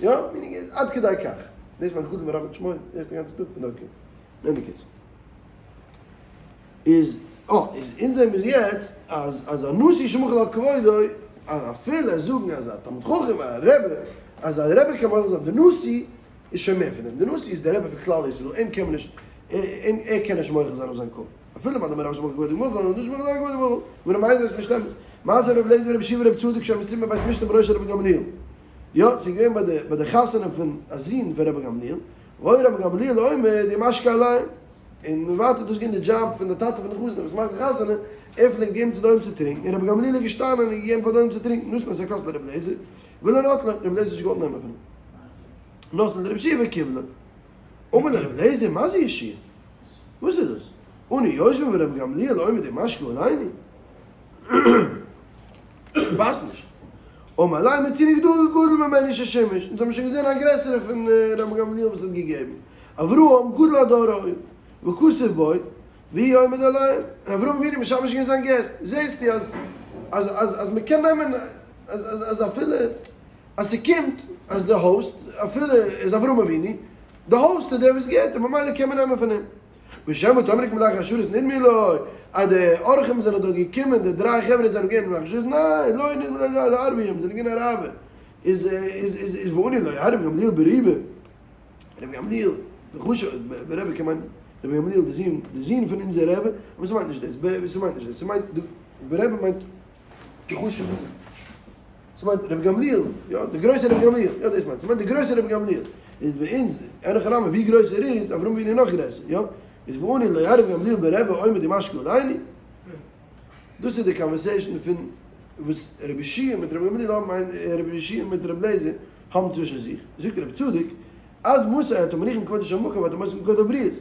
יא? meaning איז עד כדי כך. דאס מיינט גדול מרבן שמו, דאס איז די גאנצע טאג פון דארט קומט. אין any case. איז אה איז אונז זעהן מיר יעצט אז אז א נשיא שמחל על כבודו אז אפילו זאגן אז א תלמיד חכם א רבי אז א רבי קען מוחל זיין די נשיא איז שוין מער פון דעם די נשיא איז די רבי פון כלל ישראל אים קען מען נישט אים ער קען נישט מוחל זיין אויף זיין כבוד אפילו ביי די מרבים שמחל כבודו מוחל און נישט מוחל זיין כבודו מוחל און למעשה איז עס נישט אמת מעשה רבי אליעזר ורבי יהושע ורבי צדוק שהם מסיבים בבית משנה בראש רבי גמליאל יא ס'איז געווען ביי די ביי די חתונה פון א זון פון רבי גמליאל והיה רבי גמליאל עומד ומשקה עליהם און ווייטער דאס איז געווען די דזשאב פון די טאטע פון די חתן וואס מאכט די חתונה, ער פלעגט געבן צו די עולם צו טרינקען, און רבי גמליאל איז געשטאנען און געגעבן פאר די עולם צו טרינקען, נתן את הכוס לרבי אליעזר, ולא נטלה, רבי אליעזר האט נישט געוואלט נעמען פון אים, נתן לרבי יהושע וקיבלה, אמר לרבי אליעזר, מה זה יהושע? וואס איז דאס? אנו יושבים ורבי גמליאל עומד ומשקה עלינו? פאסט נישט. אמר ליה מצינו גדול ממנו ששימש, אונז האבן שוין געזען א גרעסערע פון רבי גמליאל וואס האט געגעבן. אברהם גדול הדור היה, וכתוב בו, והוא עומד עליהם, און אברהם אבינו משמש געווען זיין געסט, זעסטו אז אז אז אז מ'קען נעמען אז אז אז אפילו אז ס'קומט אז די host אפילו איז אברהם אבינו, די host איז דער וואס גיבט און ממילא קען מען נעמען פון אים. ושמא תאמרו כמלאכי השרת נדמו לו, אז די אורחים זענען דארט געקומען, די דריי חברה זענען געווען מלאכי השרת, ניין, לא נדמו לו אלא ערבים, זענען געווען אראבער, איז איז איז איז ואנו לא ירא רבי גמליאל ברבי. רבי גמליאל, די חשוב'ע רבי קען מיינען רבי גמליאל די זון, די זון פון אונזער רבי, אבער ס'מיינט נישט דאס, ברבי ס'מיינט נישט דאס, ס'מיינט די ברבי מיינט די חשוב'ע, ס'מיינט רבי גמליאל, יא, די גרויסע רבי גמליאל, יא דאס מיינט, ס'מיינט די גרויסע רבי גמליאל, איז ביי אונז, אין הכי נמי, ווי גרויס ער איז, אברהם אבינו איז נאך גרעסער, יא, איז ואנו לא ירא רבי גמליאל ברבי עומד ומשקה עלינו, דאס איז די conversation פון וואס רבי יהושע מיט רבי גמליאל האבן, רבי יהושע מיט רבי אליעזר האבן צווישן זיך, זאגט רבי צדוק, עד מתי אתם מניחים כבודו של מקום ואתם עושים כבוד הבריות,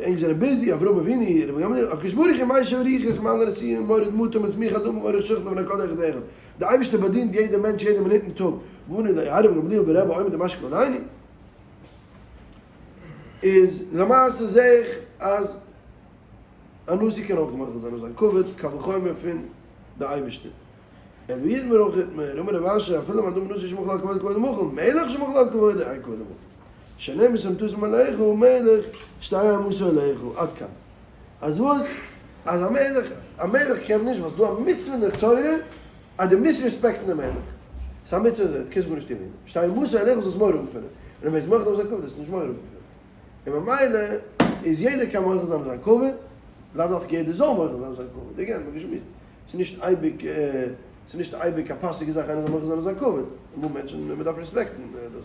ענק זענען busy, אברהם אבינו, רבי גמליאל, הקדוש ברוך הוא משיב רוחות מעלה נשיאים מוריד מטר מצמיח אדמה מעורר שוכן לפני כל אחד ואחד, די אייבערשטער באדינט יעדע מענטש יעדע מינוט אין טאג, ואנו לא ירא רבי גמליאל ברבי עומד ומשקה עלינו, איז למעשה זעה איך אז א נשיא קען אויך מוחל זיין אויף זיין כבוד, קל וחומר פון די אייבערשטער. און ווי איז מיר אויך איתמר, אמר רב אשי, אפילו מאן דאמר נשיא שמחל על כבודו כבודו מחול, מלך שמחל על כבודו אין כבודו מחול. שנאמר שמים עליך מלך שתהא אימתו עליך, עד כאן. אז וואס? אז א מלך, א מלך קען נישט, ווייל ס'איז דא א מצוה אין די תורה אז דו מוזט רעספעקטן דעם מלך. ס'איז א מצוה אין די תורה, דו קענסט גארנישט טון וועגן דעם. שתהא אימתו עליך זאלסט מורא האבן פון אים. און אויב וועסט מוחל אויף זיין כבוד, וועסטו נישט מורא האבן פון אים. און ממילא איז יעדער קען מוחל זיין אויף זיין כבוד, לאו דווקא יעדער זאל מוחל זיין אויף זיין כבוד, again, מ'האט געשמועסט, ס'איז נישט אייביג, ס'איז נישט אייביג א פאסיגע זאך איינער זאל מוחל זיין אויף זיין כבוד, אמאל מענטשן, מ'דארף רעספעקטן דאס,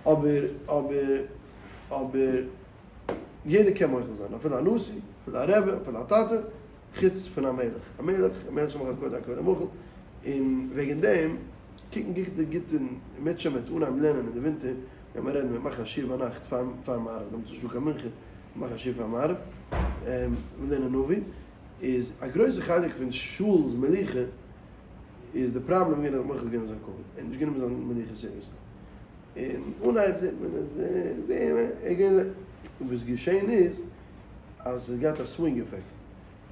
אבער, אבער, אבער, יעדער קען מוחל זיין, אפילו א נשיא, אפילו א רבי, אפילו א טאטע, חוץ פון א מלך, א מלך, א מלך שמחל כבודו אין כבודו מחול, און וועגן דעם, קוקן גוט גוט אין מיטשען מיט אנהייבן לערנען אין די ווינטער, ווען מיר רעדן, מיר מאכן א שיעור ביינאכט פאר פאר מעריב, דעמאלטס איז נישטא קיין מנחה, מיר מאכן א שיעור פאר מעריב, מיר לערנען נביא, איז א גרויסע חלק פון שאול'ס מלוכה איז די פראבלעם געווען ער האט מוחל געווען זיין כבוד, ער האט נישט גענומען זיין מלוכה seriously, און אנהייב זעט מען אז ער איז געווען, וואס געשען איז אז עס האט געהאט א swing effect,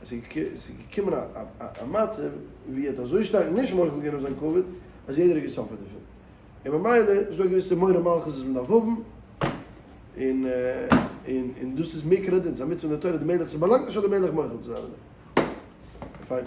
עס איז געקומען א מצב ווי ער האט אזוי שטארק נישט מוחל געווען אויף זיין כבוד אז יעדער האט געסאפערט דערפון, און ממילא איז דא א געוויסע מורא מלכות וואס מען דארף האבן, און און און דאס איז מעיקר הדין, ס'איז א מצוה אין די תורה, די מלך, ס'באלאנגט נישט פאר די מלך מוחל צו זיין אויף דעם. פיין.